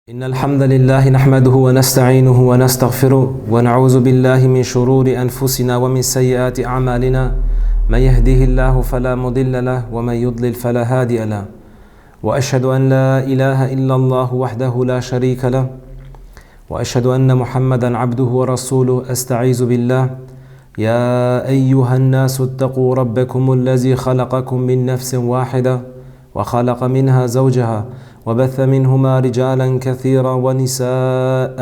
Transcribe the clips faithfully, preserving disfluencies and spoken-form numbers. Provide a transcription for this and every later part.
إن الحمد لله نحمده ونستعينه ونستغفره ونعوذ بالله من شرور أنفسنا ومن سيئات أعمالنا. من يهده الله فلا مضل له ومن يضلل فلا هادي له. وأشهد أن لا إله إلا الله وحده لا شريك له. وأشهد أن محمدا عبده ورسوله. أستعيذ بالله. يا أيها الناس اتقوا ربكم الذي خلقكم من نفس واحدة وخلق منها زوجها وبث منهما رجالا كثيرا ونساء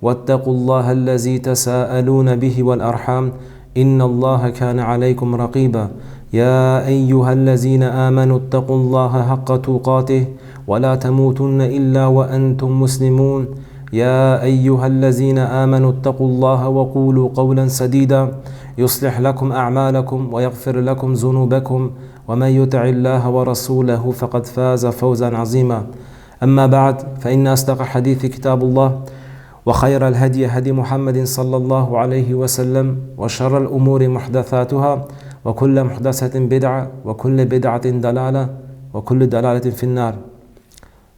واتقوا الله الذي تساءلون به والأرحام إن الله كان عليكم رقيبا. يا أيها الذين آمنوا اتقوا الله حق تقاته ولا تموتن إلا وأنتم مسلمون. يا أيها الذين آمنوا اتقوا الله وقولوا قولا سديدا يصلح لكم أعمالكم ويغفر لكم ذنوبكم ومن يطع الله ورسوله فقد فاز فوزا عظيما. أما بعد، فإن أصدق الحديث كتاب الله، وخير الهدي هدي محمد صلى الله عليه وسلم، وشر الأمور محدثاتها، وكل محدثة بدعة، وكل بدعة ضلالة، وكل ضلالة في النار.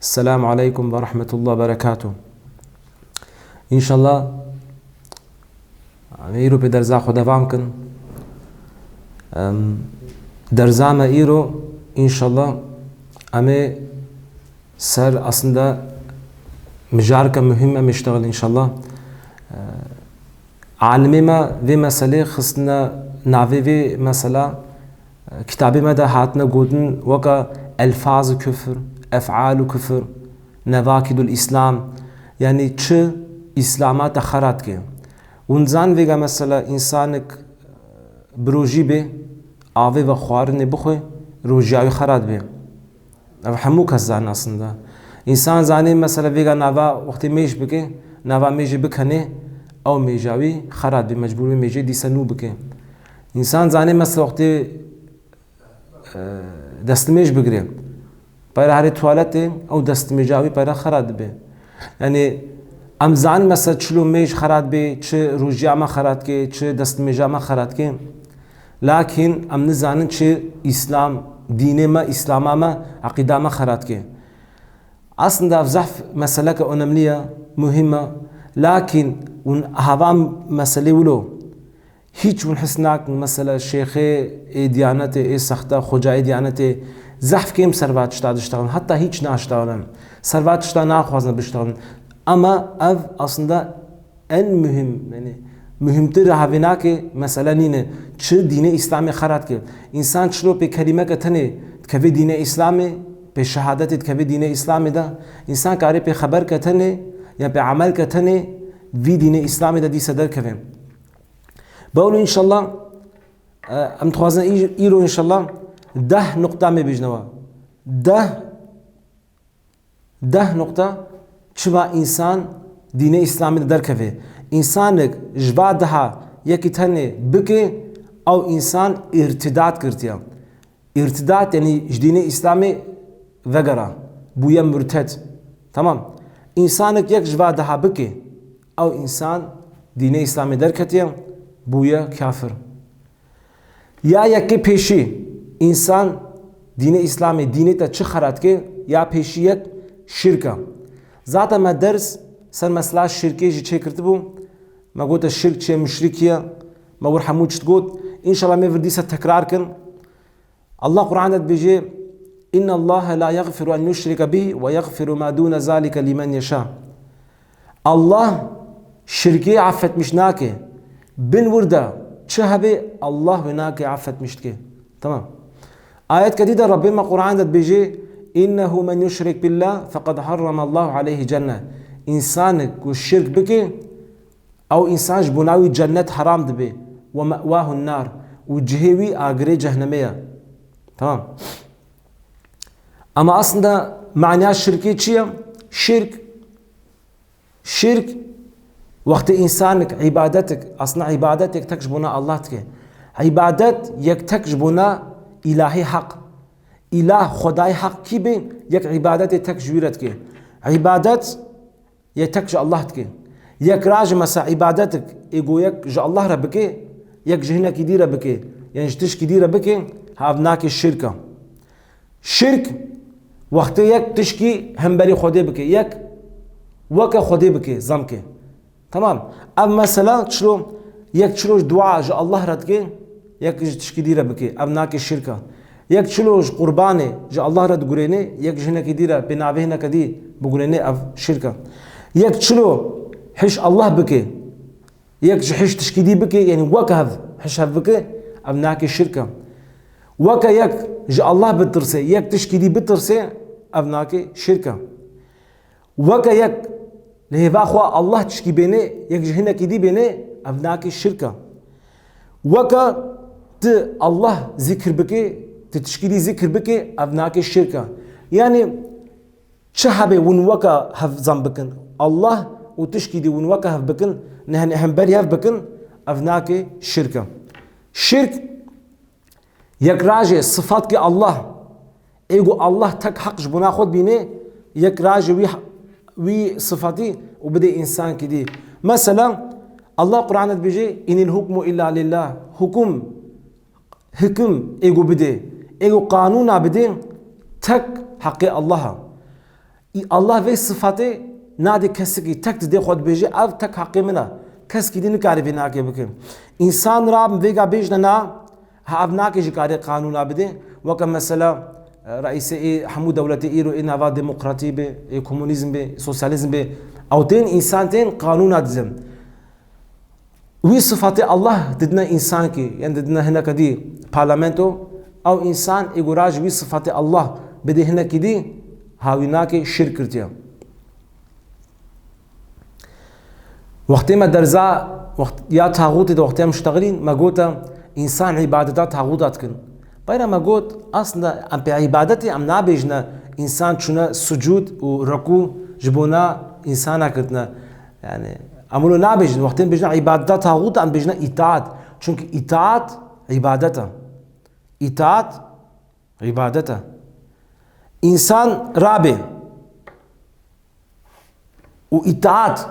السلام عليكم ورحمة الله وبركاته. إن شاء الله، Em ê îro pê derza xwe devam kin. Em, derza me îro, înşallah, em ê ser aslında mijareke muhîm em ê iştexil înşallah. E, alimê me vê meselê xistine navê vê mesela, e, kitabê me de hatine gotin weke elfaz û kufr, ef'al û kufr, nevakidul Îslam, yanî çi Îslama te xera dike. Hûn zan vêga mesela însanek bi rojî bê, avê ve xwarinê bixwe, rojiya wî xera dibe. Ev hemû kes zane aslında. Însan zanê mesela vêga nava wextê mêj bike, nava mêjê bikenê, ew mêja wî xera dibe, mecbûr wê mêjê dîse nû bike. Însan zanê mesela wextê e, destmêj bigire. Peyra herê tuwaletê, ew destmêja wî peyra xera dibe. Yanî, em zanin mesela çilo mêj xera dibe, çi rojiya me xera dike, çi destmêja me xera dike. Lakin em nizanin çi Îslam, dînê me, Îslama me, eqîda me xera dike. Aslında ev zehf meseleke önemli ye, muhîm e. Lakin hûn hava meselê wilo. Hiç hûn his nakin, mesela şêxê ê diyanetê, ê sexta, xocayê diyanetê zehf kêm ser va tişta diştexilin. Heta hiç naştexilin. Ser va tişta naxwazin biştexilin. Ama ev aslında en muhîm, yani muhîmtir havênakê mesele nîne. Çi dînê Îslamê xera dike. Însan çilo pê kelîmeke tenê dikeve dînê Îslamê, pê şehadetê dikeve dînê Îslamê de, însan karê pê xeberke tenê ya pê emelke tenê vî dînê Îslamê de dîse derkeve. Bawlo înşallah, e, em dixwazin î-, îro înşallah deh nuqta me bêjnewa. Deh, deh nuqta çima însan dînê Îslamê de derkeve. Însanek ji va daha yekî tenê bike, ew însan îrtidat girtiye. Îrtidat, yanî ji dînê Îslamê vegera, bûye murted. Tamam. Însanek yek ji va daha bike, ew însan dînê Îslamê derketiye, bûye kafir. Ya yekê pêşî, însan dînê Îslamê, dînê te çi xera dike, ya pêşî yek şirk e. Zaten me ders ser mesela şirkê jî çêkirtibû. Me gote şirk çi ye, muşrikî ye. Me wir hemû çi got. Înşallah me vir dîsa tekrar kin. Allah Quran de dibêje, "Inna Allahe la yaghfiru en yushrika bihi ve yaghfiru ma dune zalike limen yeşâ." Allah şirkê affetmiş nake. Bin wir de çi hebe Allah wê nake affetmiş dike. Tamam. Ayet kedî de Rabbê me Quran de dibêje, "Innehu men yushrik billah feqad harrama Allahu aleyhi cenne." Însanek ku şirk bike, ew însan ji bona wî cennet heram dibe. "Ve me'wahu nar." Û cihê wî agirê cehnemê ye. Tamam. Ama aslında manya şirkê çi ye? Şirk, şirk, wextê însanek îbadetek, aslında îbadetek tek ji bona Allah dike. Îbadet yek tek ji bona îlahî heq. Îlah, xwedayê heq kî be, yek îbadetê tek ji wî re dike. Îbadet yek tek ji Allah dike. Yek ra jî mesela îbadetek ê go yek ji Allah re bike, yek ji hinekî dî re bike, yan ji tişkî dî re bike, ha ev nake şirk e. Şirk, wextê yek tişkî hemberî Xwedê bike, yek Weke Xwedê bike, zam ke. Tamam. Ev mesela çilo, yek çilo ji dua ji Allah re dike, yek ji tişkî dî re bike. Ev nake şirka. Yek çilo ji qurbanê ji Allah re digurêne, yek ji hinekî dî re, pê navê hineke dî bigurêne, ev şirka. Yek çilo hiş Allah bike, yek ji hiş tişkî dî bike, yanî wek hev hiş hev bike, ev nake şirka. Weke yek ji Allah bitirse, yek tişkî dî bitirse, ev nake şirka. Weke yek li hêva xwe Allah tişkî bêne, yek ji hinekî dî bêne, ev nake şirka. Weke tu Allah zikr bike, tu tişkî dî zikr bike, ev nake şirka. Yanî çi hebe hûn weke hev zam bikin, Allah û tişkî dî hûn weke hev bikin, ne, ne hemberî hev bikin, ev nake şirka. Şirk Yek rajê sifatkê Allah, ê ku Allah tek heq ji bona xwe dibîne, yek rajê wî, wî sifatî û bidê însankî dî. Mesela, Allah Qur'anê dibêje, "Inil hukmu illa lillah." Hukum, hikim ê ku bidê, ê ku qanûna bidê, tek heqê Allah e. Î Allah vê sifatê nadê kesikî, tek didê xwe dibêje, "Ev tek heqê min e." Kesikî dî nikare vê nake bike. Însan ra vêga bêjne na, ha ev nake ji karê qanûna bidê. Weke mesela, e, reîsê ê hemû dewletê îro ê nava demokratî be, ê komunîzm be, sosyalîzm be, ew tên însan tên qanûna dizin. Wî sifatê Allah didine însankî, yan didine hineke dî parlamento, ew însan ê ku rajî wî sifatê Allah bidê hinekî dî, ha wî nake şirk kirtiye. Wextê me derza, wext-, ya taxûtê de wextê em ştexilîn, me gote, însan îbadeta taxûta dikin. Peyra me got, aslında em pê îbadetê em nabêjine însan çûne sucûd û rekû ji bona însana kirtine. Yani, em wilo nabêjin, wextên bêjin îbadeta taxût, em bêjine îtaat. Çünkü îtaat îbadet e. Îtaat îbadet e. Însan rabê û îtaat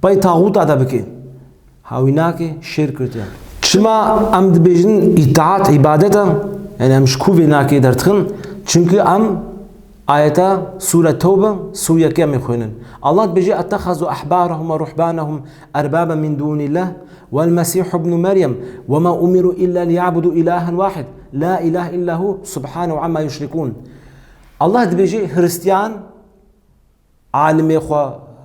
pey taxûta de bike. Ha wî nake, şirk kirtiye. Çima em dibêjin îtaat îbadet e? Yani em ji ku vê nake derdixin? Çünkü em ayeta Sûre Tewbe, sû yekê em ê xwînin. Allah dibêje, "Ettehazu ahbarahum ve ruhbanahum erbaben min dunillah vel Mesîh ibnu Meryem ve ma umiru illa liyabudu ilahen wahid, la ilahe illa hu, subhanahu amma yuşrikun." Allah dibêje, Hristiyan alimê xwe,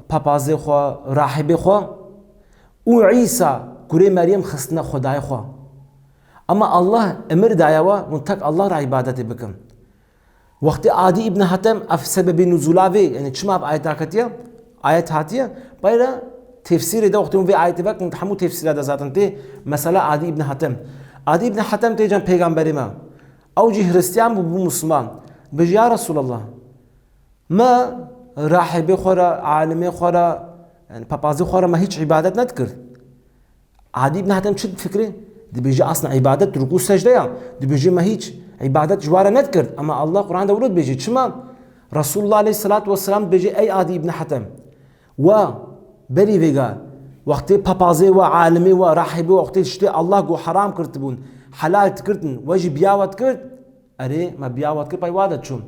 papazê xwe, rahibê xwe û Îsa kurê Meryem xistine Xwedayê xwe. Ama Allah emir daye we, hûn tek Allah re îbadetê bikin. Wextê Adî îbn Hatem, ev sebebê nuzûla vê, yani çima ev ayeta ketiye, ayet hatiye, peyra tefsîrê de wextê hûn vê ayetê vekin, hemû tefsîra de zaten tê, mesela Adî îbn Hatem. Adî îbn Hatem tê cem pêgamberê me. Ew jî Hristiyan bû, bû Musliman. Bêje, "Ya Resulallah, me rahibê xwe re, alimê xwe re, yani papazê xwe re me hiç îbadet nedikir." Adî îbn Hatem çi difikire? Dibêje, "Aslında îbadet rukû secde ya." Dibêje, "Me hiç îbadet ji wa re nedikir." Ama Allah Qur'an de wilo dibêje. Çima? Resulullah aleyhissalatu vesselam dibêje, "Ey Adî îbn Hatem, we berî vêga, wextê papazê we, alimê we, rahibê we, wextê tiştê Allah got heram kirtibûn, helal dikirtin, we jî biya we dikirt, erê, me biya we dikir, pey wa de diçûn.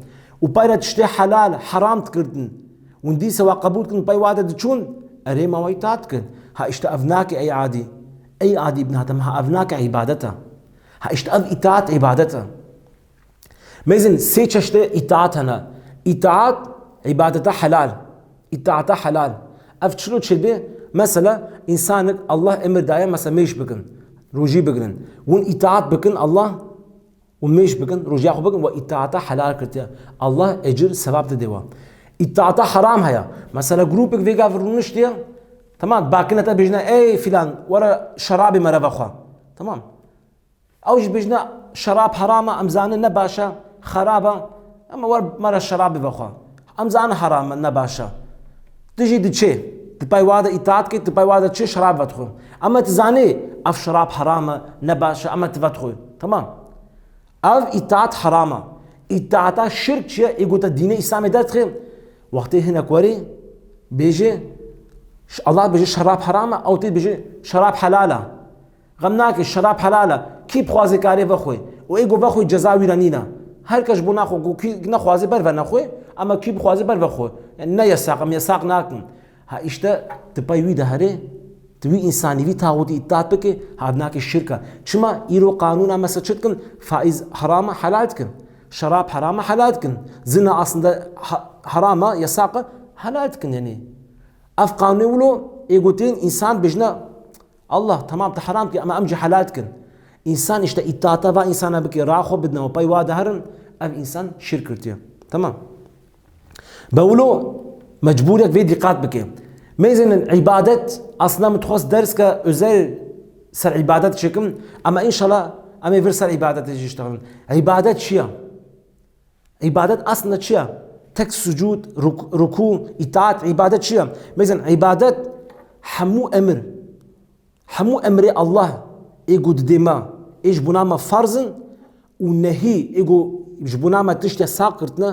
Û pey re tiştê helal, heram dikirtin. Hûn dîsa we qebûl dikin, pey wa de diçûn, erê, me we îtaat dikin." Ha, işte ev nake, ey Adî. Ey Adî îbn Hatem, ha, ev nake îbadet e. Ha, işte ev îtaat îbadet e. Mêzin sê çeştê îtaat hene. Îtaat, îbadeta helal. Îtaata helal. Ev çilo çêdibê, mesela, însanik Allah emir daye, mesela, mêş bikin, rojî bigirin. Hûn îtaat bikin Allah, û mêş bikin, rojiya xwe bikin, we îtaata helal kirtiye. Allah ecir, sevab dide we. Îtaata heram heye. Mesela, grûpek vêga vir rûniştiye, tamam, bakine te bêjine, "Ey filan, were şerabê me re vexwe." Tamam. Ew jî bêjine, "Şerab heram e, em zanin ne baş e, xerab e, ama were me re şerabê vexwe." Em zanin heram e, ne baş e. Tu jî diçê, tu pey wa de îtaat kê, tu pey wa de çê şerab vedixwe. Ama tu zanî, ev şerab heram e, ne baş e, ama tu vedixwe. Tamam. Ev îtaat heram e. Îtaata şirk çi ye? Ê ku te dînê Îslamê derdixe, wextê hinek werê bêje, ş-, Allah dibêje şerab heram e, ew tê dibêje şerab helal e. Xem nake, şerab helal e. Kî bixwaze karê vexwe. Û ê ku vexwe ceza wî re nîne. Her kes ji bona xwe ku kî nexwaze ber ve nexwe. Ama kî bixwaze ber vexwe. Yani ne yesaq, em yesaq nakin. Ha işte tu pey wî de herê, tu wî însanî, vî taxûtî îtaat bike, ha ev nake şirka. Çima îro qanûna mesela çi dikin? Faiz herama helal dikin. Şerab herama helal dikin. Zina aslında ha-, herama, yesaq e, helal dikin yani. Ev qanûnê wilo ê gotên însan bêjne, Allah, tamam, te heram kir, ama em jî helal dikin. Însan işte îtaata va însana bike, ra xwe bidine û pey wa de herin, ev însan şirk kirtiye. Tamam. Be wilo mecbûrek vê dîqat bike. Mêzinin îbadet, aslında min dixwest derske özel ser îbadet çekim, ama înşallah em ê vir ser îbadetê jî iştexilin. Îbadet çi ye? Îbadet aslında çi ye? Tek sucûd, ruk-, rukû, îtaat, îbadet çi ye? Mêzin îbadet hemû emir, hemû emrê Allah ê ku didê me, ê ji bona me farz in û nehî ê ku ji bona me tişt yesaq kirtine,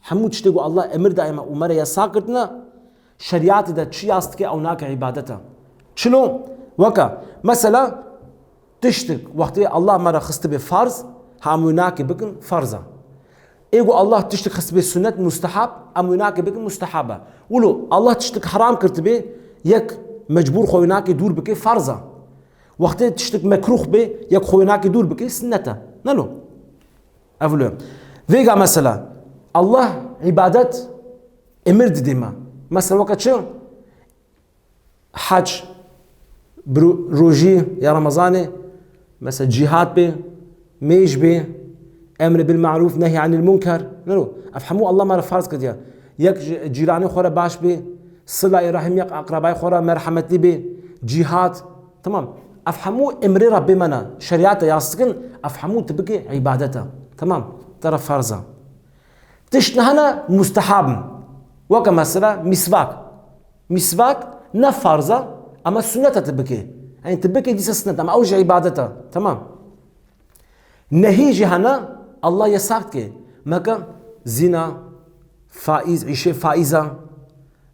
hemû tiştê ku Allah emir daye me û me re yesaq kirtine, şerîatê de çi yas dike ew nake îbadet e. Çilo? Weke, mesela, tiştik, wextê Allah me re xistibe farz, ha em wê nake bikin, farz e. Ê ku Allah tiştik xistibe sunnet, mustehab, em wê nake bikin, mustehab e. Wilo Allah tiştik heram kirtibe, yek mecbûr xwe wê nake dûr bike, farz e. Wextê tiştik mekruh be, yek xwe wê nake dûr bike, sunnet e. Nelo? Ev lo. Vêga mesela, Allah îbadet emir didê me. Mesela weke çi? Hac, bro-, rojî ya Remezanê, mesela cîhad be, mêj be, emr bil maruf, nehy anil munker. Nero, ev hemû Allah me re farz kiriye. Yek ji cîranê xwe re baş be, silayê rahim, yek akrabayê xwe re merhemetî be, cîhad. Tamam. Ev hemû emrê Rabbê me ne, şerîata yas dikin, ev hemû tu bike îbadet e. Tamam. Te re farz e. Tişt hene mustehab in. Weke mesela misvak. Misvak ne farz e, ama sunnet e tu bike. Yani tu bike dîsa sunnet e, ama ew jî îbadet e. Tamam. Nehî jî hene, Allah yesaq dike. Meke zina, faiz, îşê faiza.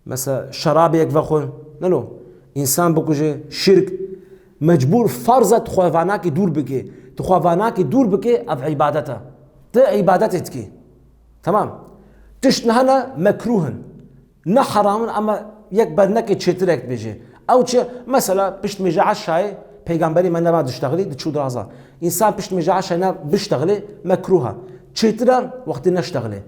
Mesela şerabê yek vexwe, neno, însan bikuje, şirk, mecbûr farz e tu xwe vanakê dûr bike. Tu xwe vanakê dûr bike, ev îbadet e. Tu îbadetê dikî. Tamam. Tişt niha ne mekruh in. Ne heram in, ama yek bernekê çêtirek dibêje. Ew çi? Mesela pişt mêja eşayê peygamberê me nema diştexilî, diçû diraza. Însan pişt mêja eşayê ne biştexilê, mekruh e. Çêtir e wextê neştexilê.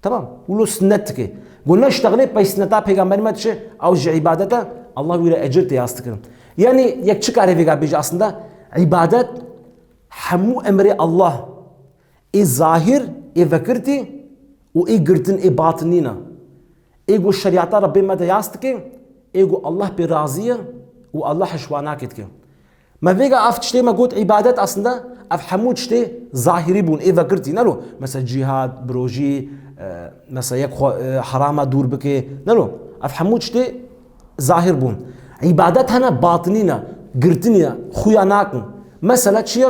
Tamam. Wilo sunnet dike. Go neştexilê pey sunneta peygamberî me diçe, ew jî îbadet e, Allah wî re ecir tê yas dikirin. Yani yek çi kare vêga bêje aslında? Îbadet hemû emrê Allah ê zahir, ê vekirtî û ê girtin, ê batinî ne. Ê go şerîata Rebbê me de yas dike, ê go Allah pê razî ye û Allah hişwanakê dike. Me vêga ev tiştê me got îbadet aslında ev hemû tiştê zahirî bûn, ê vekirtî, nelo? Mesela cîhad, birojî, e, mesela yek xwe, e, herama dûr bike, nelo? Ev hemû tiştê zahir bûn. Îbadet hene batinî ne, girtinî ne, xuya nakin. Mesela çi ye?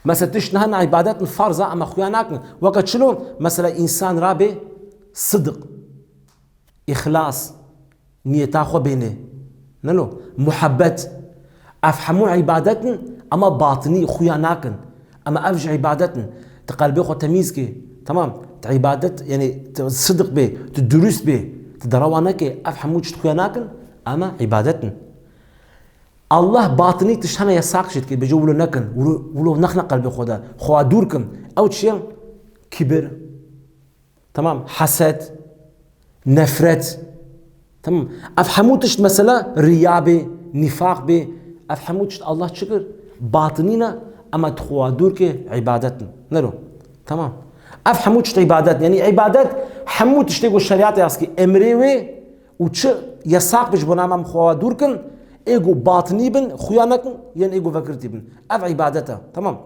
Mesela tişt niha ne îbadet in farz e, ama xuya nakin. Weke çilo? Mesela însan rabe sidiq. Îxlas, niyeta xwe bêne. Neno, muhebbet. Ev hemû îbadet in, ama batinî xuya nakin. Ama ev jî îbadet in. Tu qelbê xwe temîz kê. Tamam. Tu îbadet, yani tu sidiq bê, tu durust bê, tu derewa neke, ev hemû çi xuya nakin, ama îbadet in. Allah batinî tişt hene yesaq jî dike, bêje wilo nekin, wilo, wilo nexne qelbê xwe de, xwe dûr kin. Ew çi ye? Kibir. Tamam, hesed, nefret. Tamam. Ev hemû tişt mesela riya bê, nifaq bê. Ev hemû tişt Allah çi kir? Batinî ne, ama tu xwe dûr ke îbadet in. Nero. Tamam. Ev hemû tişt îbadet. Yani îbadet hemû tiştê ku şerîat yas kî emrê wê û çi yesaq bi ji bona me em xwe dûr kin, ê ku batinî bin, xuya nekin, yên ê ku vekirtî bin. Ev îbadet e. Tamam.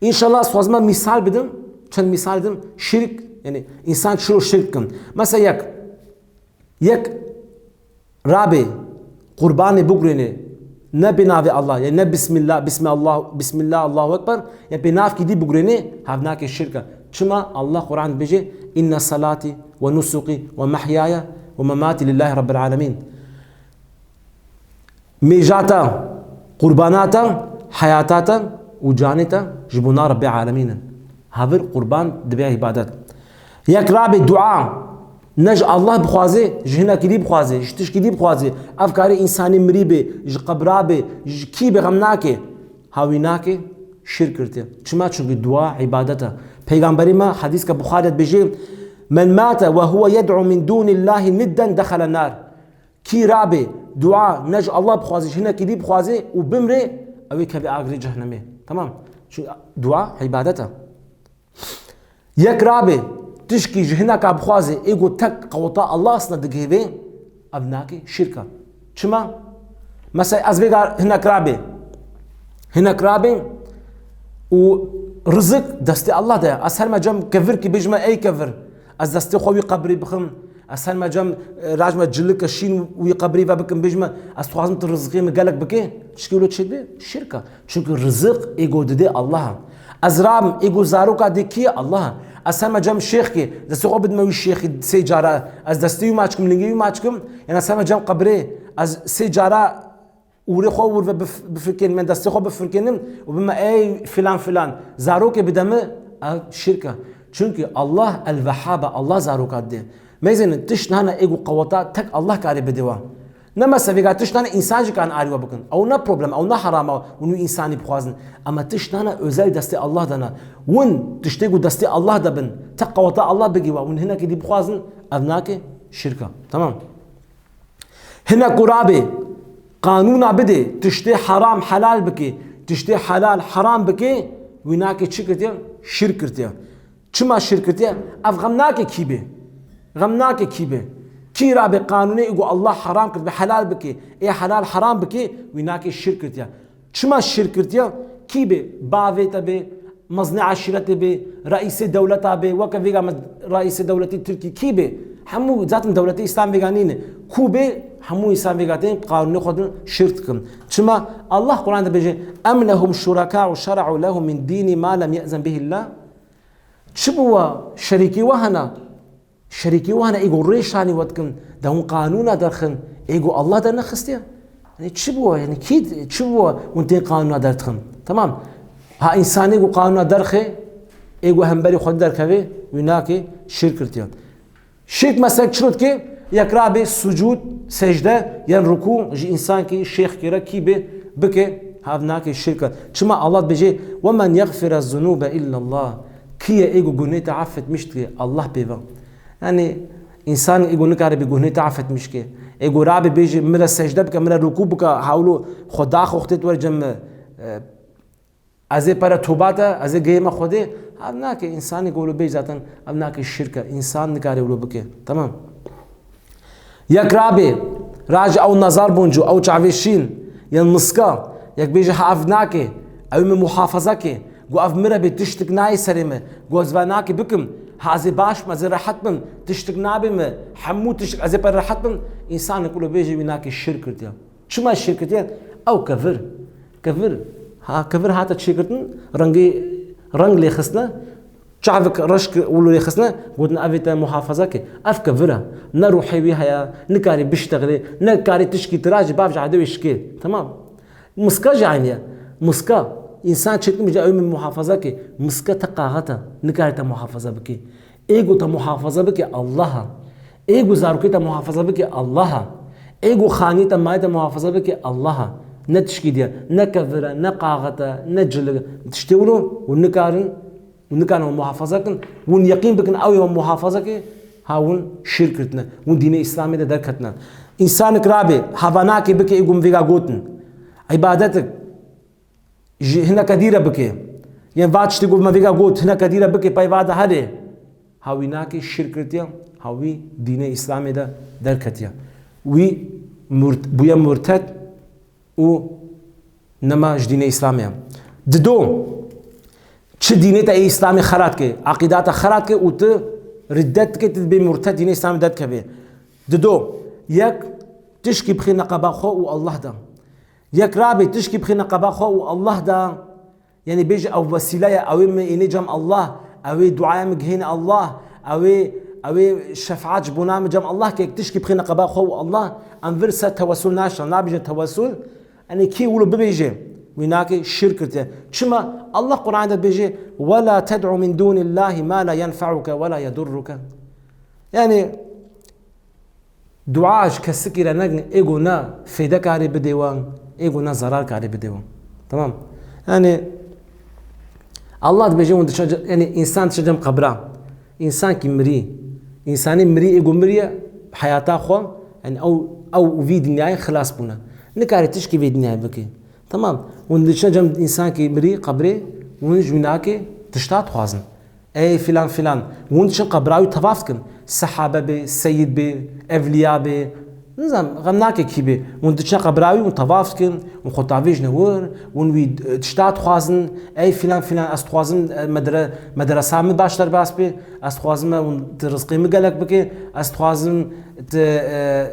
Înşallah ez xwazime mîsal bidim, çend mîsal bidim, şirk, yani însan çilo şirk kin. Mesela yek, yek rabê qurbanê bigurênê, ne bi navê Allah, yani ne bismillah, bismillah, bismillah, Allahu Ekber, yani bi navkî dî bigurênê, hev nake şirk e. Çima Allah Quran dibêje, "Inne salati ve nusuki ve mehyaya ve memati lillahi rabbil alemin." Mêja te, qurbana te, heyata te û canê te ji bona Rebbê Alemîn in. Havir qurban dibe îbadet. Yek rabê dua, ne ji Allah bixwaze, ji hinekî dî bixwaze, ji tişkî dî bixwaze. Ev karê însanî mirî bê, ji qebra bê, ji kî bê xem nake. Ha wî nake, şirk kirtiye. Çima? Çunkî dua îbadet e. Peygamberê me hedîska Buxarî de dibêje, "Men mate ve huve yed'u min dûnîllahî nidden dexele nar." Kî rabê dua ne ji Allah bixwaze, ji hinekî dî bixwaze û bimre, ew ê keve agirê cehnemê. Tamam. Çunkî dua îbadet e. Yek rabê tişkî ji hineka bixwaze, ê ku tek qeweta Allah asna digihê vê, ev nake şirk e. Çima? Mesela ez vêga hinek rabê. Hinek rabê û rizik destê Allah de ye. Ez her me cem kevirkî bêjime, ey kevir, ez destê xwe wî qebrî bixim. Ez her me cem, e, rajme cilike şîn wî qebrî ve bikim, bêjime, ez dixwazim tu rizqê min gelek bike. Tişkî wilo çêdibe? Şirk e. Çunkî rizik ê ku didê Allah e. Ez rabim, ê ku zaroka dê kî ye? Allah e. Ez her me cem şêxkê, destê xwe bidime wî şêxî sê cara, ez destê wî maç kim, lingê wî maç kim, yan ez her me cem qebrê, ez sê cara ûrê xwe ûr ve bif-, bifirkênim, yan destê xwe bifirkênim û bime, ey filan filan, zarokê bide min, ev şirk e. Çunkî Allah El-Vehhab e, Allah zaroka didê. Meyzênin, tişt nane ê ku qeweta tek Allah karê bidê we. Ne mesela vêga tişt nane însan jî kan arî we bikin. Ew ne problem, ew ne heram e hûn wî însanî bixwazin. Ama tişt nane özel destê Allah de ne. Hûn tiştê ku destê Allah de bin, tek qeweta Allah bigî we, hûn hinekî dî bixwazin, ev nake şirk e. Tamam. Hinek ku rabê qanûna bidê, tiştê heram helal bike, tiştê helal heram bike, wî nake çi kirtiye? Şirk kirtiye. Çima şirk kirtiye? Ev xem nake kî bê. Xem nake kî bê. Kî rabê qanûnê ê ku Allah heram kirtibe helal bike, ê helal heram bike, wî nake şirk kirtiye. Çima şirk kirtiye? Kî bê? Bavê te bê, mezinê eşîretê bê, reîsê dewleta bê, weke vêga me reîsê dewletê Tirkî kî bê? Hemû zaten dewletê Îslam vêga nîne. Ku bê, hemû însan vêga tên qanûnê xwe din şirk dikin. Çima? Allah Quran de bêje, "Em lehum şureka'u şer'u lehum min dînî ma lem ye'zen bihillah." Çi bû we? Şerîkê we hene? Şerîkê wan e, ê ku rê şanî we dikin, de hûn qanûna derxin, ê ku Allah dernexistiye. Yanî çi bû? Yanî kî, çi bû hûn tên qanûna derdixin? Tamam. Ha însanê ku qanûna derxe, ê ku hemberî Xwedê derkeve, wî nake şirk kirtiye. Şirk mesela çilo dike? Yek rabê sucûd, secde, yan rukû ji însankî şêxkî re kî bê bike, ha ev nake şirk e. Çima Allah dibêje, "Ve men yexfire zunûbe illallah." Kî ye ê ku gunê te affetmiş dike? Allah pê ve. Yanî, însan ê ku nikare bi gunê te affetmiş ke. Ê ku rabê bêjî, "Min re secde bike, min re rukû bike, hawlo xwe daxoxtê tu were cem min, e, ez ê pere toba te, ez ê gihê me Xwedê." Ev nake, însanê ku wilo bêj zaten, ev nake şirk e. Însan nikare wilo bike. Tamam. Yek rabê, rajî ew nazar boncu, ew çavê şîn, yan miska, yek bêje, "Ha ev nake, ew min muhafaza ke, gu ev min re bê, tiştik nayê serê me, gu ez va nake bikim, ha ez ê baş bim, ez ê rehet bim, tiştik nabê me, hemû tiştik ez ê per rehet bim." Însanek wilo bêje, wî nake şirk kirtiye. Çima şirk kirtiye? Ew kevir, kevir, ha kevir hate çêkirtin, rengê, reng lê xistine, Çavik reş ki û lê xistine, gotin, "Evê te muhafaza ke." Ev kevir e. Ne ruhê wî heye, nikarî biştexilê, ne karî tişkî tira jî bav ji edewê şikê. Tamam. Miska jî aynî ye. Miska, însan çêtin bije ew min muhafaza ke. Miska te qaxet e. Nikarî te muhafaza bike. Ê ku te muhafaza bike Allah e. Ê ku zarokê te muhafaza bike Allah e. Ê ku xanî te mayê te muhafaza bike Allah e. Ne tişkî diye. Ne kevir e, ne qaxet e, ne cilik e. Tiştê wilo û nikarin Hûn nikarin wan muhafaza kin, hûn yeqîn bikin, ew ê wan muhafaza ke, ha hûn şirk kirtine, hûn dînê Îslamê de derketine. Însanek rabe, havanakê bike, ê gum vêga gotin. Îbadetek ji hineke dîre bike. Yên va tiştê ku me vêga got, hineke dîre bike, pey va de herê. Ha wî nakê şirk kirtiye, ha wî dînê Îslamê de derketiye. Wî murt-, bûye murted, û nema ji dînê Îslamê ye. Dido, çi dînê te ê Îslamê xerat ke, eqîda te xerat ke û tu riddet dike, tu dibê murted, dînê Îslamê derdikevê. Dido, yek tişkî bixîne qeba xwe û Allah de. Yek rabê tişkî bixîne qeba xwe û Allah de. Yanî bêje ew wesîle ye, ew ê min ênê cem Allah, ew ê duaya min gihêne Allah, ew ê, ew ê şefaet ji bona min cem Allah ke, tişkî bixîne qeba xwe û Allah, em vir ser tewessul naşin, nabêje tewessul, yanî kî wilo bibêje, Wî nake şirk kirtiye. Çima? Allah Qur'an de dibêje, "Ve la ted'u min dûnillâhi ma la yenfe'uke ve la yedurruke." Yani, dua ji kesikî re nekin, ê ku ne fêde karê bidê wan, ê ku ne zerar karê bidê wan. Tamam. Yani, Allah dibêje, hûn diçe ce-, yani, însan diçe cem qebra. Însankî mirî. Însanê mirî, ê ku miriye, heyata xwe, yani, ew, ew vî dinyayê xilas bûne. Nikarê tişkî vê dinyayê bike. Tamam. Hûn diçin cem însankî mirî qebrê, hûn ji wî nake tişta dixwazin. Ey filan filan. Hûn diçin qebra wî tewaf dikin. Sehabe bê, seyîd bê, evliya bê. Nizam, xem nake kî bê. Hûn diçin qebra wî, hûn tewaf dikin, hûn xwe tavêjine wir, hûn wî, e, tişta dixwazin. Ey filan filan, ez dixwazim, e, medre-, medresa min baş derbas bê. Ez dixwazim, e, hûn tu rizqê min gelek bike. Ez dixwazim, tu, e,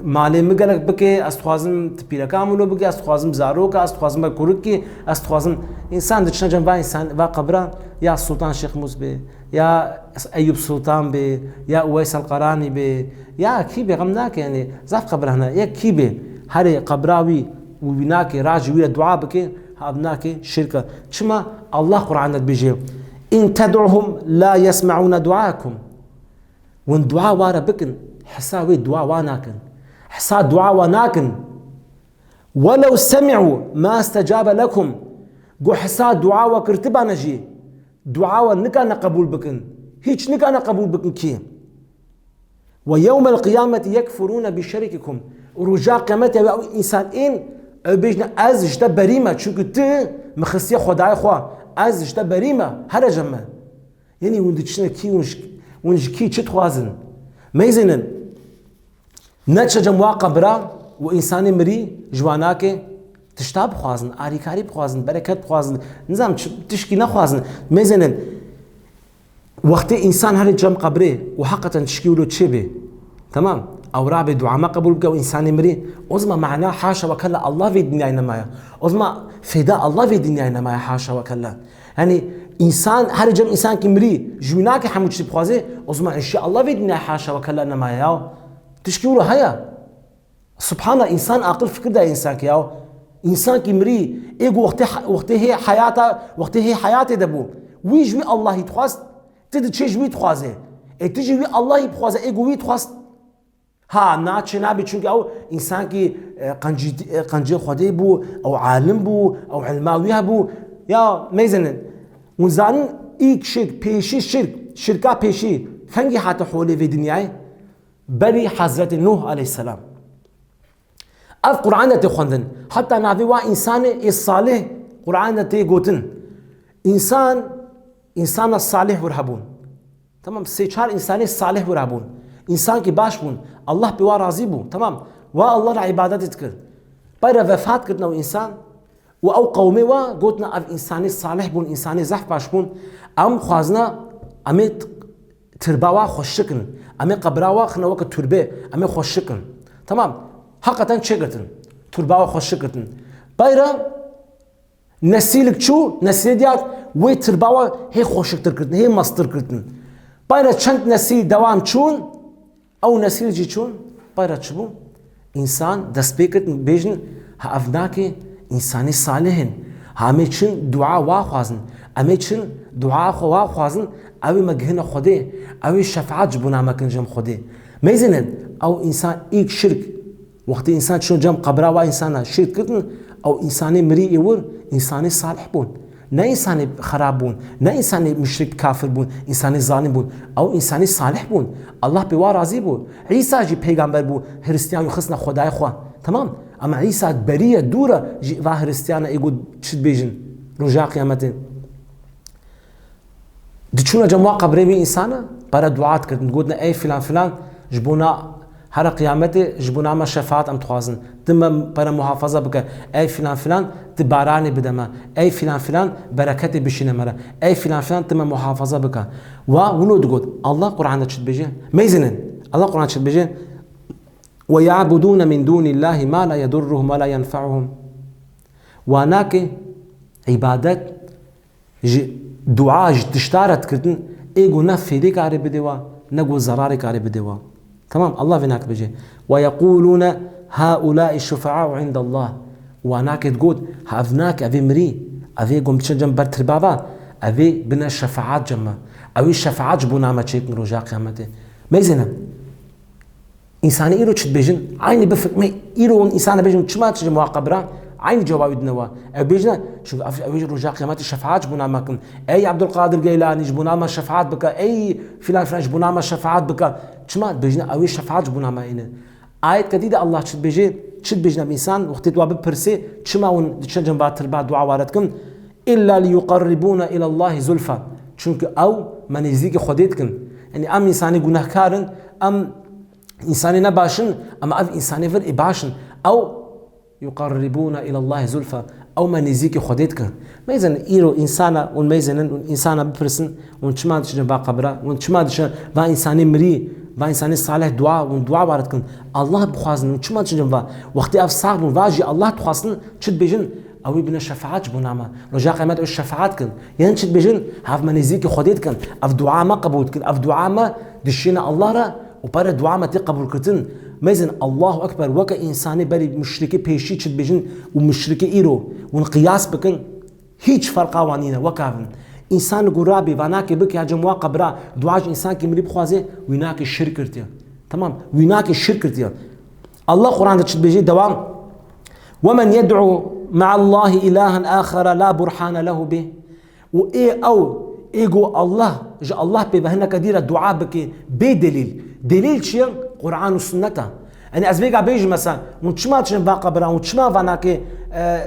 malê min gelek bike, ez dixwazim tu pîreka min lo bike, ez dixwazim zaroka, ez dixwazim be kurikî, ez dixwazim. Însan diçine cem va însan, va qebra, ya Sultan Şêxmûs bê, ya Eyûb Sultan bê, ya Uweys el Qaranî bê, ya kî bê, xem nake, yani, zaf qebra hene, ya kî bê, herê qebra wî û wî nake, rajî wî re dua bike, ha ev nake şirk e. Çima? Allah Qur'an de dibêje, "In ted'uhum la yesme'ûne duakum." Hûn dua wa re bikin, hisa wê dua wa nakin. Hisa dua wa nakin. "Welew semi'u ma istecabe lekum." Got hisa dua wa kirtibane jî, dua wa nikane qebûl bikin. Hîç nikane qebûl bikin kî. "Ve yewmel qiyameti yekfurûne bi şerikikum." Roja qiyametê ew însan ên, ew bêjne, "Ez ji te berî me, çunku tu min xistiye xwedayê xwe. Ez ji te berî me, here cem me." Yanî hûn diçine kî, hûn ji, hûn ji kî çi dixwazin? Meyzênin. Neçe cem wa qebra û însanê mirî ji wan nake tişta bixwazin, arîkarî bixwazin, bereket bixwazin, nizam çi, tişkî nexwazin. Meyzênin. Wextê însan herê cem qebrê û heqeten tişkî wilo çêbê. Tamam. Ew rabê dua me qebûl bike û însanê mirî. O zaman mana haşa ve kella Allah vê dinyayê nemaye. O zaman fêda Allah vê dinyayê nemaye haşa ve kella. Yani, însan, herê cem însankî mirî, ji wî nake hemû tiştî bixwaze, o zaman înşallah vê dinyayê haşa ve kella nemaye ya. Tişkî wilo heye. Subhanallah, însan aqil fikir daye însankî ya. Însankî mirî, ê ku wextê, wextê hê heyata, wextê hê heyatê de bû. Wî ji wî Allahî dixwast, tu diçê ji wî dixwaze. Ê tu ji wî Allahî bixwaze, ê ku wî dixwast. Ha, na çê nabî, çunkî ew însankî, e, qencî-, e, qenciyê Xwedê bû, ew alim bû, ew ilma wî hebû. Ya, meyzênin. Hûn zanin, îlk şirk, pêşî şirk, şirka pêşî, kengî hate holê vê dinyayê? Berî Hezretê Nuh aleyhisselam. Ev Qur'an de tê xwendin. Heta navê wa însanê ê salih Qur'an de tê gotin. Însan, însana salih wir hebûn. Tamam, sê çar însanê salih wir hebûn. Însankî baş bûn. Allah bi wa razî bû. Tamam. Wa Allah re îbadetê dikir. Peyre vefat kirin ew însan. Û ew qewmê wa gotina ev însanê salih bûn, însanê zehf baş bûn. Em xwazina em ê t-, tirba wa xweşik in. Em ê qebra wa xine weke turbe. Em ê xweşik in. Tamam. Heqeten çêgirtin. Turba wa xweşik girtin. Peyre Nesîlik çû, nesîlê diya wê tirba wa hê xweşiktir kirtin, hê mestir kirtin. Peyre çend nesîl dewam çûn, ew nesîl jî çûn, peyre çi bû? Însan dest pê kirin, bêjin, ha ev nake, însanê salih in. Ha em ê çin dua wa xwazin. Em ê çin dua xwe wa xwazin, ew ê me gihine Xwedê, ew ê şefaet ji bona me kin cem Xwedê. Meyzênin, ew însan îlk şirk, Wextê însan çûn cem qebra wa însana şirk kirin, ew însanê mirî ê wir, însanê salih bûn. Ne însanê xerab bûn, ne însanê muşrik kafir bûn, însanê zalim bûn. Ew însanê salih bûn. Allah pê wa razî bû. Îsa jî peygamber bû, Hristiyan û xisna Xwedayê xwe. Temam. Ema Îsa berî ye, dûr e ji va Hristiyana ê got çi dibêjin roja qiyametê. Diçûne cem wa qebrê wî însana, pere dua dikirin. Digotine, ey filan filan, ji bona here qiyametê, ji bona me şefaat em dixwazin. Tu me pere muhafaza bike. Ey filan filan, tu baranê bide me. Ey filan filan, bereketê bişîne me re. Ey filan filan, tu me muhafaza bike. Wa wilo digot. Allah Qur'an de çi dibêje? Meyzinin. Allah Qur'an çi dibêje? "Ve ya'budûne min dûnillâhi ma la yedurruhum ve la yenfe'uhum." Wa nake îbadet ji dua, ji tişta re dikirin, ê ku ne fêdê karê bidê wa, ne ku zerarê karê bidê wa. Temam, Allah vê nak bêje. "Ve yeqûlûne haulâi şufe'a'u indallah." Wa nake digot, ha ev nake, ev ê mirî, ev ê gom diçe cem ber tirbava, ev ê bine şefaat cem me. Ew ê şefaat ji bona me çêkin roja qiyametê. Meyzêne. Însanê îro çi dibêjin? Eynî bifikme îro hûn însana bêjin, çima diçin wa qebra? Eynî cewabî dine wa. Ew bêjine, çunku ev, ew ê roja qiyametê şefaat ji bona me kin. Ey Abdulkadir Geylanî, ji bona me şefaat bike. Ey filan filan, ji bona me şefaat bike. Çima? Dibêjine, ew ê şefaat ji bona me îne. Ayet kedî de Allah çi dibêje? Çi dibêjin ev însan? Wextê tu wa bipirsê, çima hûn diçin cem va tirba dua ware dikin? Illa liyuqarribûna ilallahi zulfa. Çunku ew me nêzîkî Xwedê dikin. Yanî em însanê gunehkar in, em însanê ne baş in, ama ev însanê vir ê baş in. Ew yuqarribûna ilallahi zulfa. Ew me nêzîkî Xwedê dikin. Meyzin îro însana, hûn meyzinin, hûn însana bipirsin, hûn çima diçin va qebra, hûn çima diçin va însanê mirî, va însanê salih dua, hûn dua ware dikin. Allah bixwazin, hûn çima diçin va? Wextê ev sax bûn, va jî Allah dixwastin, çi dibêjin? Ew ê bine şefaat ji bona me. Roja qiyamet ew şefaat kin. Yan çi dibêjin? Hev me nêzîkî Xwedê dikin. Ev dua me qebûl dikin. Ev dua me dişîne Allah re û pere dua me tê qebûlkirtin. Meyzin Allahu Ekber, weke însanê berî muşrikê pêşî çi dibêjin û muşrikê îro. Hûn qiyas bikin. Hîç ferqa wan nîne, wek ev in. Însan ku rabê, va nake bike ya cem wa qebra, dua ji însankî mirî bixwaze, wî nake şirk kirtiye. Tamam, wî nake şirk kirtiye. Allah Quran de çi dibêje? Dewam. "Ve men yed'u ma'allahi ilahen ahara la burhane lehu bih." Û ê ew, ê go Allah, ji Allah pê ve hineke dî re dua bike, bê delîl. Delîl çi ye? Quran û sunnet e. Yanî ez vêga bêjim mesela, hûn çima diçin va qebira, hûn çima va nake, e,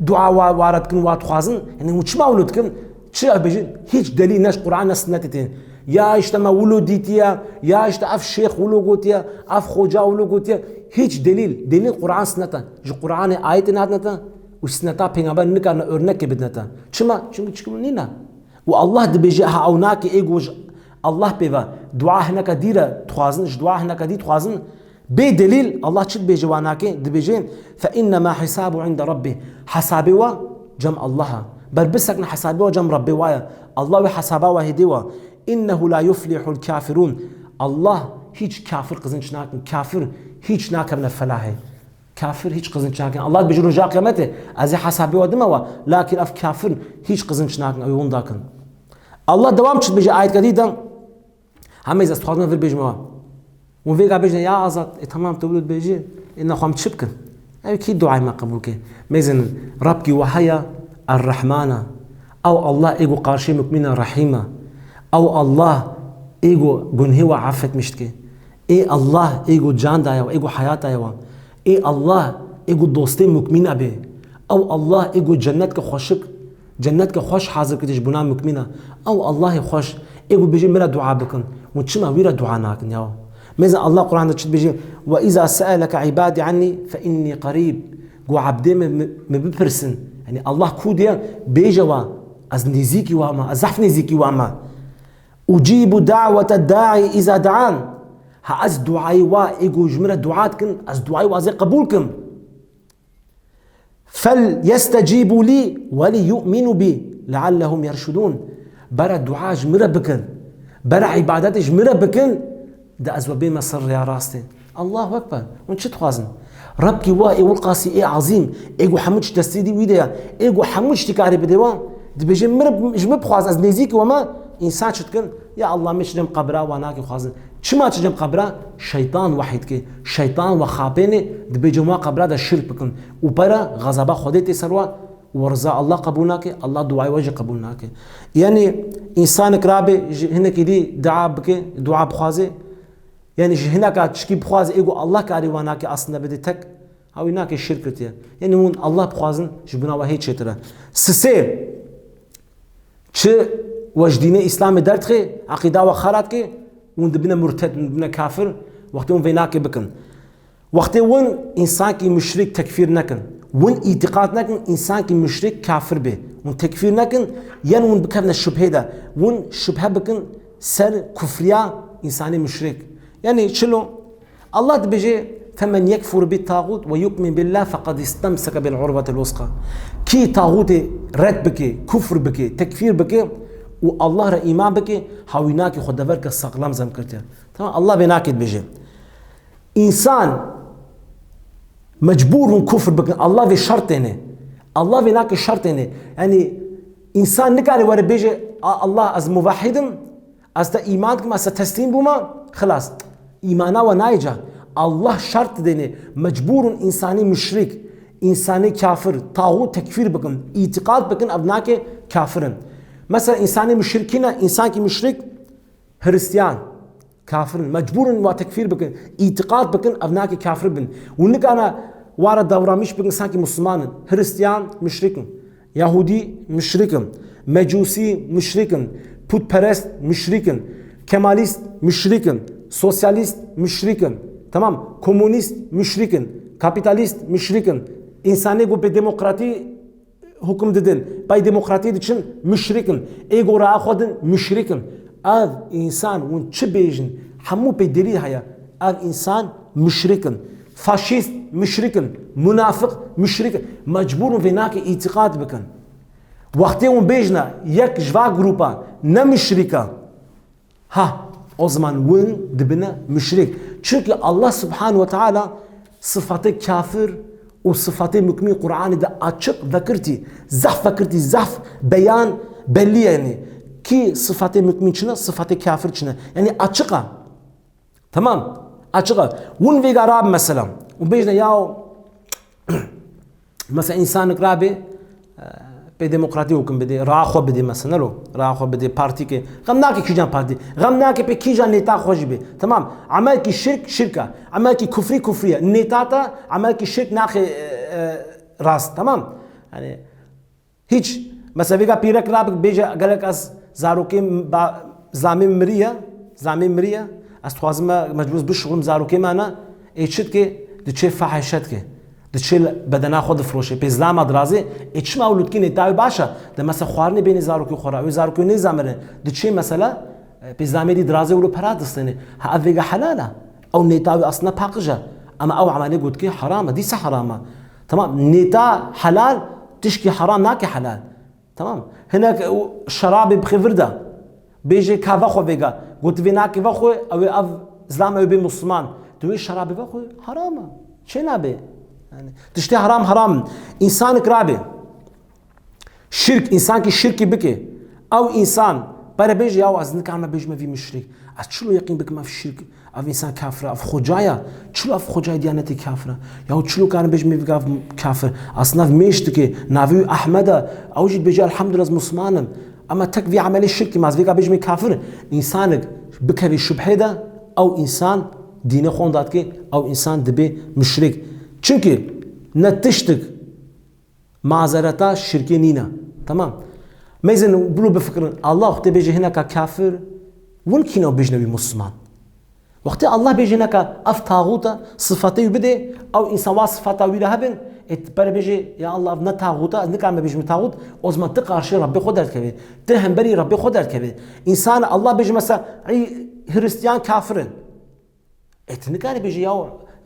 dua wa, ware dikin, wa dixwazin? Yanî hûn çima wilo dikin? Çi ev bêjin? Hîç delîl ne ji Quran ne sunnetê tê. Ya işte me wilo dîtiye, ya işte ev şêx wilo gotiye, ev xoca wilo gotiye. Hîç delîl, delîl Quran sunnet e. Ji Quranê ayetê nadine te û sunneta pêxember nikarine örnekê bidine te. Çima? Çimkî çikim nîne. Û Allah dibêje, ha ew nake ê go ji Allah pê ve dua hineke dî re dixwazin, ji dua hineke dî dixwazin, bê delîl Allah çi dibêje wa nake? Dibêje, "Fe innema hisabu inde Rabbî." Hesabê wa cem Allah e. Ber bisekne hesabê wa cem Rabbê wa ye. Allah wê hesaba wa hêdê wa. "Innehu la yuflihul kafirun." Allah hîç kafir qizînç nakin. Kafir hîç nakevne felahê. Kafir hîç qizînç nakin. Allah dibêje roja qiyametê, ez ê hesabê wa dime wa. Lakin ev kafir hîç qizînç nakin, ew ê winda kin. Allah dewam çi dibêje ayet kedî de? Hemê ez dixwazim vir bêjim wa. Hûn vêga bêjin, ya Azad, e, tamam, tu wilo dibêjî, e, nexwe em çi bikin? Ew kî duayê me qebûl ke? Mêzin, Rabkî we heye, Er-Rehman e. Ew Allah ê ku qarşê mukmînan rehîm e. Ew Allah ê ku gunhê we afetmiş dike. Ê Allah ê ku can daye we, ê ku heyat daye we. Ê Allah ê ku dostê mukmîna bê. Ew Allah ê ku cennetke xweşik, cennetke xweş hazir kiriye ji bona mukmîna. Ew Allahê xweş ê ku bêje min re dua bikin. Hûn çima wî re dua nakin ya? Mêze Allah Quran de çi dibêje? "Ve iza se'eleke ibadî annî fe innî qerîb." Ku ebdê min, min, min bipirsin. Yanî Allah ku diye bêje wa, ez nêzîkî wa me, ez zehf nêzîkî wa me. "Ucîbu da'wete da'i iza da'an." Ha ez duayê wa ê ku ji min re dua dikin, ez duayê wa ez ê qebûl kim. "Fel yestecîbû lî ve li yu'minu bî leallehum yerşudûn." Bere dua ji min re bikin. Bere îbadetê ji min re bikin. De ez we bême ser rêya rastê. Allahu Ekber. Hûn çi dixwazin? Rebkî wa ê wilqasî ê ezîm, ê ku hemû tişt destê dî wî de ye, ê ku hemû tiştî karê bidê wa, dibêje, min re, ji min bixwaz, ez nêzîkî we me, însan çi dikin? Ya Allah, min çi dem qebra wa nake xwazin. Çima çi dem qebra? Şeytan wehî dike. Şeytan we xapêne, dibêje wa qebra de şirk bikin. Û pere xezaba Xwedê tê ser wa, û riza Allah qebûl nake, Allah duayê we jî qebûl nake. Yanî, însanek rabe ji hinekî dî dua bike, dua bixwaze, yanî ji hineka tişkî bixwaze, ê ku Allah karî wa nake, aslında bide tek, ha wî nake şirk kiriye. Yanî hûn Allah bixwazin, ji bona we hê çêtir e. Sisê, çi we ji dînê Îslamê derdixe, eqîda we xera dike, hûn dibine murted, hûn dibine kafir, wextê hûn vê nake bikin. Wextê win însankî muşrik tekfîr nekin. Win îtîqat nekin, însankî muşrik kafir bê. Win tekfîr nekin, yan win bikevne şubhê de. Win şubhe bikin ser kufriya însanê muşrik. Yanî çilo? Allah dibêje, "Femen yekfur bit tağut ve yu'min billah feqad istemseke bil urvetil wusqa." Kî taxûtê red bike, kufr bike, tekfîr bike û Allah re îman bike, ha wî nake xwe deverke saxlam zem kirtiye. Tamam, Allah vê nake dibêje. Însan Mecbûr in kufr bikin. Allah vê şert têne. Allah vê nake şert têne. Yani, însan nikare were bêje, "A-, Allah, ez muvehhid im, ez te îman dikim, ez te teslîm bûma, xilas." Îmana we nayê ca. Allah şert dêne. Mecbûr in însanê muşrik, însanê kafir, taxût tekfîr bikin, îtîqat bikin, ev nake kafir in. Mesela, însanê muşrikî ne, însankî muşrik, Hiristiyan, kafir in, mecbûr in wa tekfîr bikin, îtîqat bikin, ev nake kafir bin. Û nikana wara davranîş bikin, sankî Musliman in. Hiristiyan muşrik in, Yahudî muşrik in, Mecûsî muşrik in, putperest muşrik in, Kemalîst muşrik in, sosyalîst muşrik in, tamam, komunîst muşrik in, kapîtalîst muşrik in, însanê ku bi demokratî hukum didin, pey demokratî diçin, muşrik in. Ê ku raya xwe din, muşrik in. Ev însan, hûn çi bêjin, hemû pê delîl heye. Ev însan muşrik in. Faşîst muşrik in. Munafiq muşrik in. Mecbûr in vê nake îtîqat bikin. Wextê hûn bêjine, yek ji va grupa ne muşrik e, Ha, o zaman win dibine muşrik. Çünkü Allah Subhanahu ve Teala sıfatê kafir û sıfatê mukmin Qur'anê de açık vekirtî, zehf vekirtî, zehf beyan bellî yani. Ki sıfatê mukmin çine, sıfatê kafir çine. Yani açık a. Tamam. Açık a. Win vêga rab mesela. Û bêjne ya Mesela, însanik rabe, e, pê demokratî hukum bidê, raa xwe bidê mesela, nero, raa xwe bidê partîkê. Xem nake kîjan partî, xem nake pê kîjan nêta xwe jî bê. Tamam, emelkî şirk, şirk e. Emelkî kufrî, kufrî ye. Nêta te, emelkî şirk naxê, e, e, rast, tamam? Yani, hiç. Mesela, vêga pîrek rabik bêje, gelek ez zarokê ba-, zlamê miriye, zlamê miriye, ez dixwazim me mecbûr bişuxlim zarokê me ne, ê çi dike, diçê fahîşe dike. Diçê bedena xwe difiroşe. Pê zlama dirazê, ê çima ew lûtkî nêta wê baş e? De mesela xwarinê bênê zarokê xwe re, wê zarokê nêzamirin. Diçê mesela, e, pê zlamê dî dirazê wilo pera distênê. Ha, ev vêga helal e. Ew nêta wê aslında paqij e. Ama ew emelê got ki heram e, dîsa heram e. Tamam, nêta helal, tişkî heram nake helal. Tamam. Hinek û şerabê bixê vir de. Bêjê ka vexwe vêga. Got vê nake vexwe, ew ê ev zlam ew bê Musliman. Tu wê şerabê vexwe, haram e. Çê nabe? Yani, tiştê haram haram. Însanik rabe. Şirk, însankî şirkî bike. Ew însan, pere bêje ya ez nikarme bêjime vî muşrik. Ez çilo yeqîn bikim ev şirk. Ev însan kafir e, ev xoca ya. Çilo ev xocayê diyanetê kafir e? Yahu çilo karin bêjin me vî gav kafir? Aslında ev mêş dike, navê wî Ahmed e. Ew jî dibêje elhamdulillah ez Musliman im. Ama tek vî emelê şirkî ma ez vêga bêjim kafir? Însanik bikevî şubhê de, ew însan dînê xwe wenda dike, ew însan dibe muşrik. Çimkî ne tiştik Mazereta şirkê nîne. Tamam. Mêzin bilo bifikirin. Allah wextê bêje hineka kafir, win kîne û bêjine wî Musliman. Wextê Allah bêje hineka ev taxût e, sifatê wî bidê, ew însan wa sifata wî re hebin, ê pere bêje, ya Allah, ev ne taxût e, ez nikarime bêjim taxût, o zaman ti qarşî Rabbê xwe derdikevê. Ti hemberî Rabbê xwe derdikevê. Însan Allah bêje mesela, ey Hristiyan kafir in. Ê, tu nikarî bêjî, ya,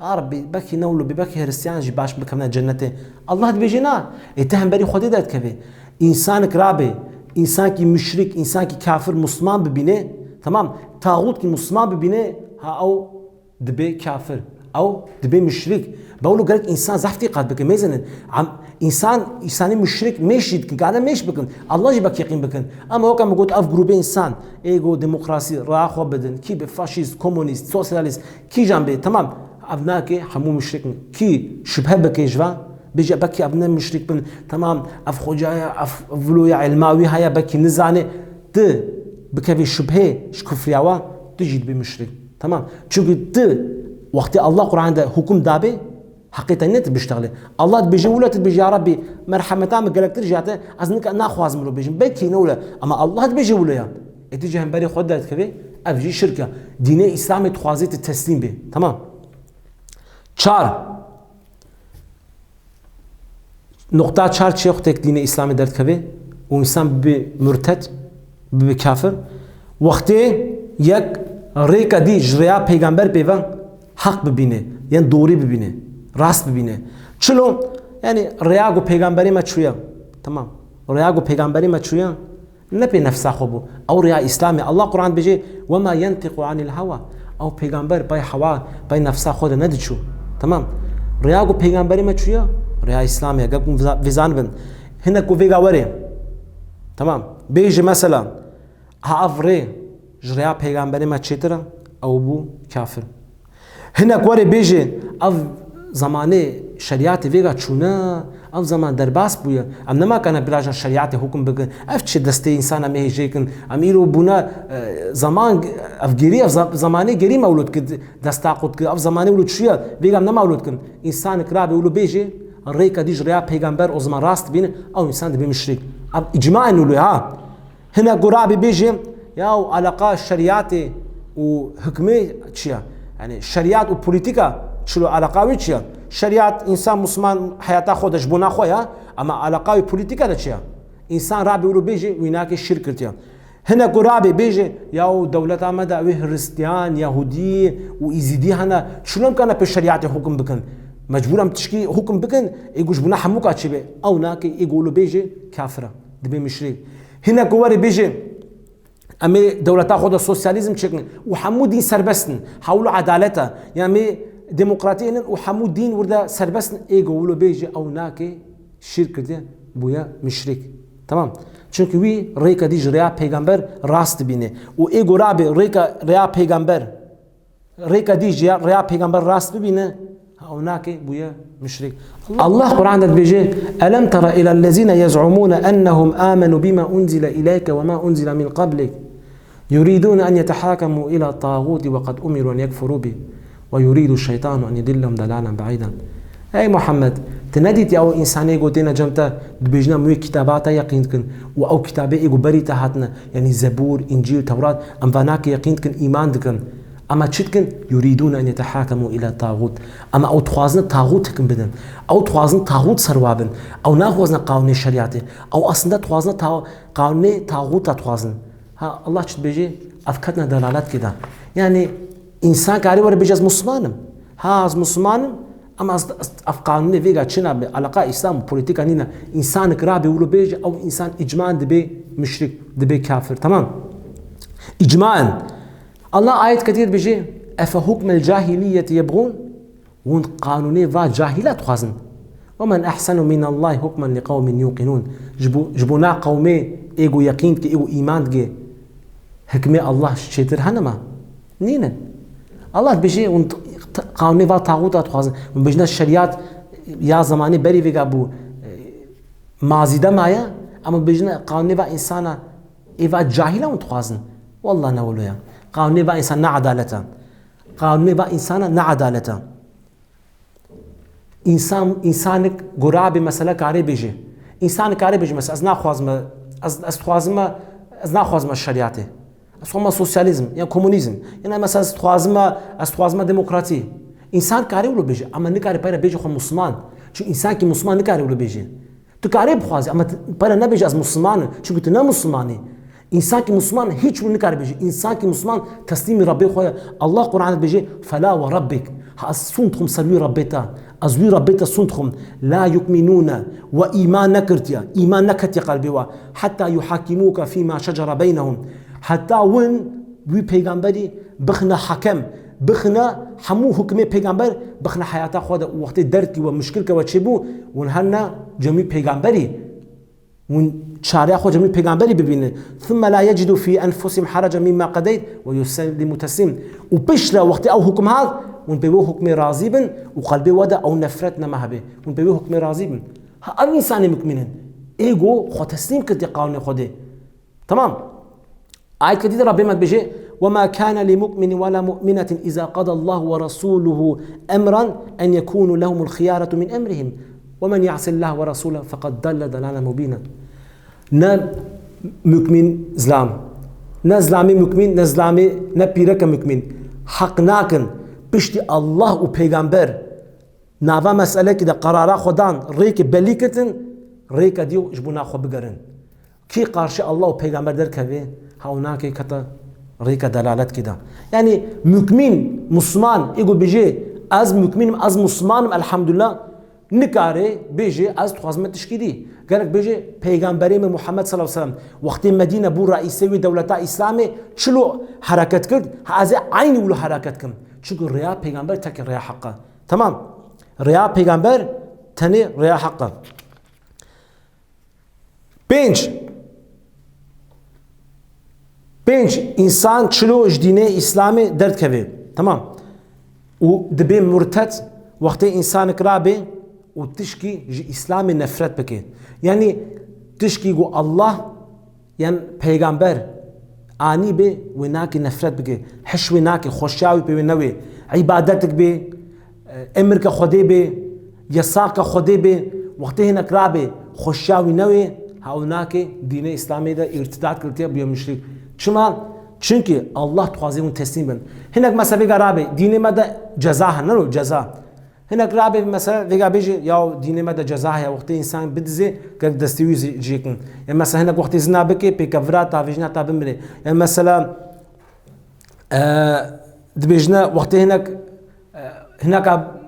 ya Rabbî, belkî ne wilo bê, belkî Hristiyan jî baş bikevine cennetê. Allah dibêje na. Ê, tu hemberî Xwedê derdikevê. Însanik rabe, însankî muşrik, însankî kafir Musliman bibîne, tamam, taxûtkî Musliman bibîne, ha ew dibe kafir, ew dibe muşrik. Bawlo gerek însan zehf dîqat bike, mêzinin. Am, însan, însanî muşrik mêş jî dikin, kane mêş bikin. Allah jî bek yeqîn bikin. Ama weke min got, ev grûbê însan, ê go demokrasî, raa xwe bidin, kî be faşîst, komunîst, sosyalîst, kîjan be, temam, ev nake, hemû muşrik in. Kî şubhe bike ji van, bêje, belkî ev ne muşrik bin, temam, ev xoca ye, ev vilo ye, ilma wî heye, belkî nizane, tu bikevî şubhê ji kufriya wan, tu jî dibî muşrik. Temam. Çunku tu, wextê Allah Quran de hukum dabe, Heqê te ne tu biştexlê. Allah dibêje wilo, tu dibêje, ya Rabbî, merhemeta min gelektir jiyate, ez nika naxwazim wilo bêjim. Belkî ne wilo. Ama Allah dibêje wilo ya. Ê tu ji hemberî xwe derdikevê, ev jî şirk e. Dînê Îslamê dixwazê tu teslîm bê. Tamam. Çar. Noqta çar çi ye, wextêk dînê Îslamê derdikevê û însan bibe murted, bibe kafir. Wextê yek rêka dî ji rêya peygamber pê ve heq bibîne, yên dorî bibîne, rast bibîne. Çilo? Yani rêya ku peygamberê me çûye. Tamam. Rêya ku peygamberê me çûye, ne pê nefsa xwe bû. Ew rêya Îslamê. Allah Quran dibêje, "Wema yentiqu anil hawa." Ew peygamber pey hewa, pey nefsa xwe de nediçû. Tamam. Rêya ku pêgamberê me çûye, rêya Îslamê ye. Gel ku vêza-, vêzan bin. Hinek ku vêga were. Tamam. Bêje mesela, ha ev rê ji rêya pêgamberê me çêtir e, ew bû kafir. Hinek were bêje, ev zemanê şerîatê vêga çûne, ev zeman derbas bûye. Em nema kana birajan şerîatê hukm bikin. Ev çi destê însana me hêjê kin? Em îro bûne, e, zeman, ev gerî, ev za-, zemanê gerî mewlûd kir, desta qut kir. Ev zemanê wilo çûye, vêga em nema wilo dikin. Însanik rabe wilo bêje, rêka dî ji rêya pêgamber o zaman rast bîne, ew însan dibe muşrik. Ev îcmaen wilo ha. Hinek ku rabî bêjê, ya û alaqa şerîatê û hikmê çi ye? Yani şerîat û polîtîka çilo alaqa wî çi ye? Şerîat, însan Musliman heyata xwe de ji bona xwe ye, ama alaqa wî polîtîka de çi ye? Însan rabî wilo bêjê, wî nake şirk kirtiye. Hinek ku rabî bêjê, ya û dewleta me de wê Hristiyan, Yahudî û Îzîdî hene, çilo em kana pê şerîatê hukm bikin? Mecbûr em tişkî hukm bikin, ê ku ji bona hemûka çêbe. Ew nake, ê ku wilo bêjê, kafir e. Dibe muşrik. Hinek ku were bêje, em ê dewleta xwe de sosyalîzm çêkin û hemû dîn serbest in, hewlo edalet e, ya em ê demokratî ênin û hemû dîn wir de serbest in, ê ku wilo bêje ew nake, şirk kirdiye, bûye muşrik. Tamam. Çunki wî rêka dî ji rêya pêgamber rast dibîne. Û ê ku rabê rêka, rêya pêgamber, rêka dî ji rêya pêgamber rast bibîne, ha, ew nake, bûye muşrik. Allah Quran de dibêje, "Elem tera ila lezîne yez'umûne ennehum âmenû bîma unzile ileyke ve ma unzile min qablik. Yurîdûne en yetehâkemû ila tağûtî ve qed umirû en yekfurû bî. Ve yurîdû şeytanu en yudillehum delâlen be'îden." Ey Muhammed, tu nedîtiye ew însanê ku têne cem te, dibêjine em wê kitaba te yeqîn dikin û ew kitabê ê ku berî te hatine, yanî Zebûr, Încîl, Tewrat, em va nake yeqîn dikin, îman dikin. Ama çi dikin? Yurîdûne en yetehâkemû îla tağût. Ama ew dixwazin tağût hikm bidin. Ew dixwazin tağût serwa bin. Ew naxwazine qanûnê şerîatê. Ew aslında dixwazine ta-, qanûnê tağûta dixwazin. Ha, Allah çi dibêje? Ev ketine delaletkê de. Yani, însan karê were bêje, "Ez Musliman im." Ha, ez Musliman im, ama ez, ez, ev qanûnê vêga çi nabe, alaqa Îslam û polîtîka nîne. Însanik rabê wilo bêje, ew însan îcmaen dibe muşrik, dibe kafir. Tamam. Îcmaen. Allah ayet ketî dibêje, "Efe hukmel cahiliyeti yebğûn?" Hûn qanûnê va cahîla dixwazin. "Ve men ehsenu minallahi hukmen li qewmin yuqinûn." Ji bo, ji bona qewmê ê ku yeqîn dike, ê ku îman dike, hikmê Allah çêtir hene ma? Nînin. Allah dibêje, hûn t-, t-, qanûnê va taxûta dixwazin. Hûn bêjine şerîat ya zemanê berî vêga bû, e, mazî de maye, ama bêjine qanûnê va însana, ê va cahîla hûn dixwazin. Wallah ne wilo ye. Qanûnê va însan ne edalet e. Qanûnê va însana ne edalet e. Însan, însanik gurabê mesele karê bêje. Însanik karê bêje mesela, ez naxwazim, ez, ez dixwazim, ez naxwazim şerîatê. Ez xwazim sosyalîzm, ya komunîzm. Yana mesela ez dixwazim, ez dixwazim demokratî. Însan karê wilo bêje, ama nikare pere bêje xwe Musliman. Çünkü însankî Musliman nikare wilo bêje. Tu karê bixwazî, ama tu pere nebêje ez Musliman im. Çünkü tu ne Musliman î. Însankî Musliman hiç wilo nikare bêje. Însankî Musliman teslîmî Rabbê xwe ye. Allah Quran dibêje, "Fela ve Rabbik." Ha, ez sûnd dixwim ser wî Rabbê te. Ez wî Rabbê te sûnd dixwim. "La yukminûne." We îman nekirtiye. Îman neketiye qelbê we. "Heta yuhakimûke fîma şecere beynehum." Heta win wî peygamberî bixine hakem, bixine hemû hukmê peygamber, bixine heyata xwe de û wextê derdkî we, muşkilke we çêbû, win herne cem wî peygamberî. Hûn çareya xwe cem wî pêgamberî bibînin. "Thumme la yecidû fî enfusihim herecen mimma qedeyt ve yusellimû teslîm." Û piştre wextê ew hukm hat, hûn pê wê hukmê razî bin û qelbê we de ew nefret nema hebe. Hûn pê wê hukmê razî bin. Ha, ev însanê mukmîn in. Ê ku xwe teslîm kirdiye qanûnê Xwedê. Tamam. Ayet kedî de Rabbê me dibêje, "Ve ma kâne li mu'minin ve la mu'minetin izâ qadallahu ve rasûluhu emran en yekûnu lehumul xiyâretu min emrihim. Ve men ya'sillahe ve rasûlehu feqad dalle dalâlen mubînen." Ne mukmîn zilam, ne zilamê mukmîn, ne zilamê, ne pîreke mukmîn heq nakin piştî Allah û pêgamber nava meselekî de qerara xwe dan, rêkê belî kitin, rêka dî ji bona xwe bigerin. Kî qarşî Allah û pêgamber derkeve, ha ew nake kete rêka delaletkî de. Yanî mukmîn, musliman, ê ku bêje, "Ez mukmîn im, ez musliman im, elhamdulillah", nikare bêje, "Ez dixwazim tişkî dî." Gerek bêje, "Pêgamberê me Muhammed sallallahu aleyhi ve sellem wextê Medîne bû reîsê wê dewleta Îslamê, çilo hereket kir, ha ez ê eynî wilo hereket kim. Çunku rêya pêgamber tek rêya heq e." Tamam. Rêya pêgamber tenê rêya heq e. Pênc. Pênc, însan çilo ji dînê Îslamê derdikeve. Tamam. Û dibe murted, wextê însanek rabe û tişkî ji Îslamê nefret bike. Yanî tişkî ku Allah yan peygamber anî be, wê nake nefret bike. Hiş wê nake, xweşiya wî pê wê newê. Îbadetik be, emirke Xwedê be, yesaqe Xwedê be, wextê hinek rabe, xweşiya wî newê, ha ew nake dînê Îslamê de îrtidat kirtiye, bûye muşrik. Çima? Çimkî Allah dixwaze hûn teslîm bin. Hinek mesela vêga rabe, dînê me de ceza hene, no, ceza. Hinek rabe mesela vêga bêje, ya dînê me de ceza heye, wextê însan bidizê, gerek destê wî zî cêkin. Ya mesela hinek wextê zina bike, pêkevira ta vêjina ta bimire. Ya mesela, e, dibêjine wextê hinek, e, hineka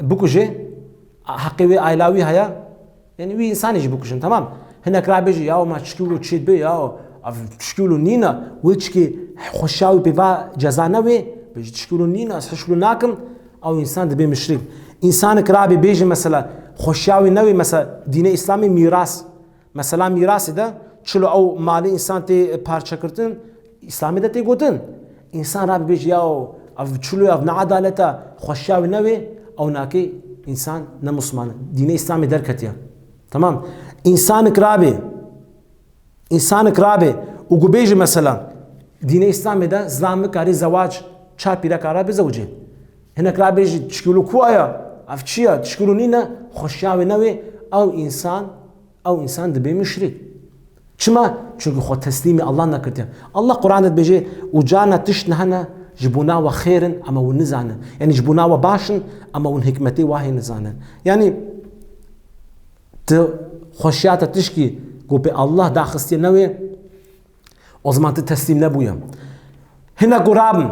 bikuje, heqê wê aila wî heye, yanî wî însanê jî bikujin, tamam. Hinek rabêje, ya ma çikî wilo çêdibe, ya ev çikî wilo nîne, wê çikî xweşiya wî pê va ceza newê, bêje çikî wilo nîne, ez hiş wilo nakim, ew însan dibe muşrik. Însanek rabê bêje mesela, xweşiya wî newê, mesela dînê Îslamê mîras, mesela mîrasê de çilo ew malê însan tê parçekirtin, Îslamê de tê gotin. Însan rabê bêje, ya ev çilo, ev ne edalet e, xweşiya wî newê, ew nake însan ne Musliman e. Dînê Îslamê derketiye. Tamam. Însanek rabê, însanek rabê û ku bêje mesela, dînê Îslamê de zilam nikare zewac çar pîreka re bizewicê. Hinek rabêje, çikî wilo ku aya, ev çi ya, çikî wilo nîne, xweşiya wê newê, ew însan, ew însan dibe muşrik. Çima? Çimkî xwe teslîmî Allah nekirtiye. Allah Quran de dibêje, û carna tişt hene ji bona we xêr in, ema hûn nizanin. Yanî ji bona we baş in, ema hûn hikmetê wahê nizanin. Yanî tu xweşiya te tişkî ku pê Allah daxistiye newê, o zaman tu teslîm nebûye. Hinek ku rabin,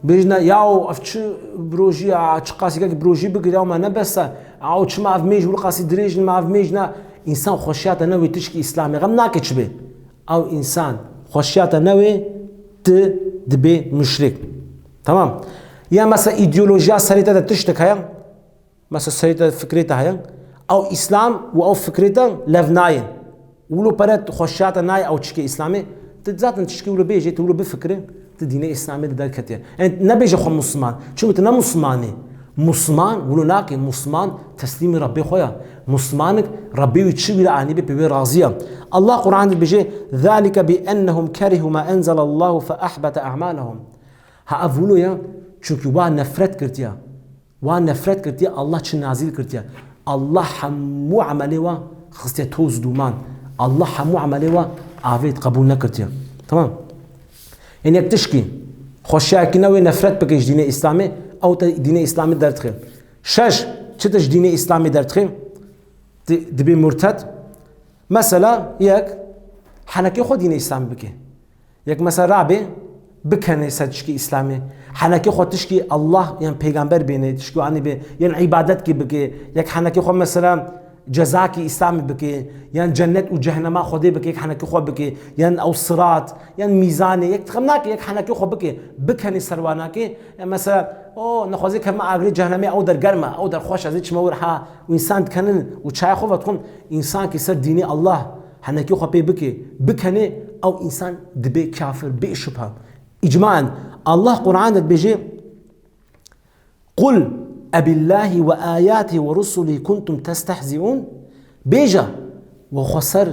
bêjine, yaw, ev çi birojî ya, çi qasî kek birojî bigir, yaw, me ne bes e, yaw, çima ev mêj wilo qasî dirêj in, me ev mêj ne. Însan xweşiya te newê tişkî Îslamê, xem nake çi bê. Ew însan xweşiya te newê, tu dibê muşrik. Tamam. Ya mesela îdeolojiya serê te de tiştek heye, mesela serê te fikrê te heye, ew Îslam û ew fikrê te lev nayên. Wilo pere tu xweşiya te nayê ew çikê Îslamê, tu zaten tişkî wilo bêjê, tu wilo bifikirî, tu dînê Îslamê de derketiye. Yanî nebêje xwe Musliman. Çimkî tu ne Musliman î. Musliman wilo nake, Musliman teslîmî Rebbê xwe ya. Muslimanik Rebbê wî çi wî re anî be pê wê razî ya. Allah Quran de dibêje, "Zalike bi ennehum kerihû ma enzelallahu fe ahbete a'malehum." Ha ev wilo ya, çimkî wa nefret kirtiye. Wa nefret kirtiye, Allah çi nazîl kirtiye. Allah hemû emelê wa xistiye toz dûman. Allah hemû emelê wa avêt qebûl nekirtiye. Tamam. Yanî yek tişkî, xweşiyakî newê nefret bike ji dînê Îslamê, ew te dînê Îslamê derdixe. Şeş, çi te ji dînê Îslamê derdixe? Di-, dibê murted. Mesela yek, henekê xwe dînê Îslamê bike. Yek mesela rabe, bikenê ser tişkî Îslamê. Henekê xwe tişkî Allah yan pêgamber bêne, tişkî anî bê, yan îbadetkî bike. Yek henekê xwe mesela cezakî Îslamê bike, yan cennet û cehnema Xwedê bike, yek henekê xwe bike, yan ew sirat, yan mîzanê, yek dixem nake, yek henekê xwe bike. Bikenê ser wanakê, ya mesela, o, nexwazê kevme agirê cehnemê, ew der germ e, ew der xweş e, ez ê çime wir ha, û însan dikenin û çaya xwe vedixwin, însan ki ser dînê Allah, henekê xwe pê bike, bikenê, ew însan dibe kafir, bê şubha. Îcmaen, Allah Quran de dibêje, "Qul ebillahi ve ayatihi ve rusulihi kuntum testehziun?" Bêje, we xwe ser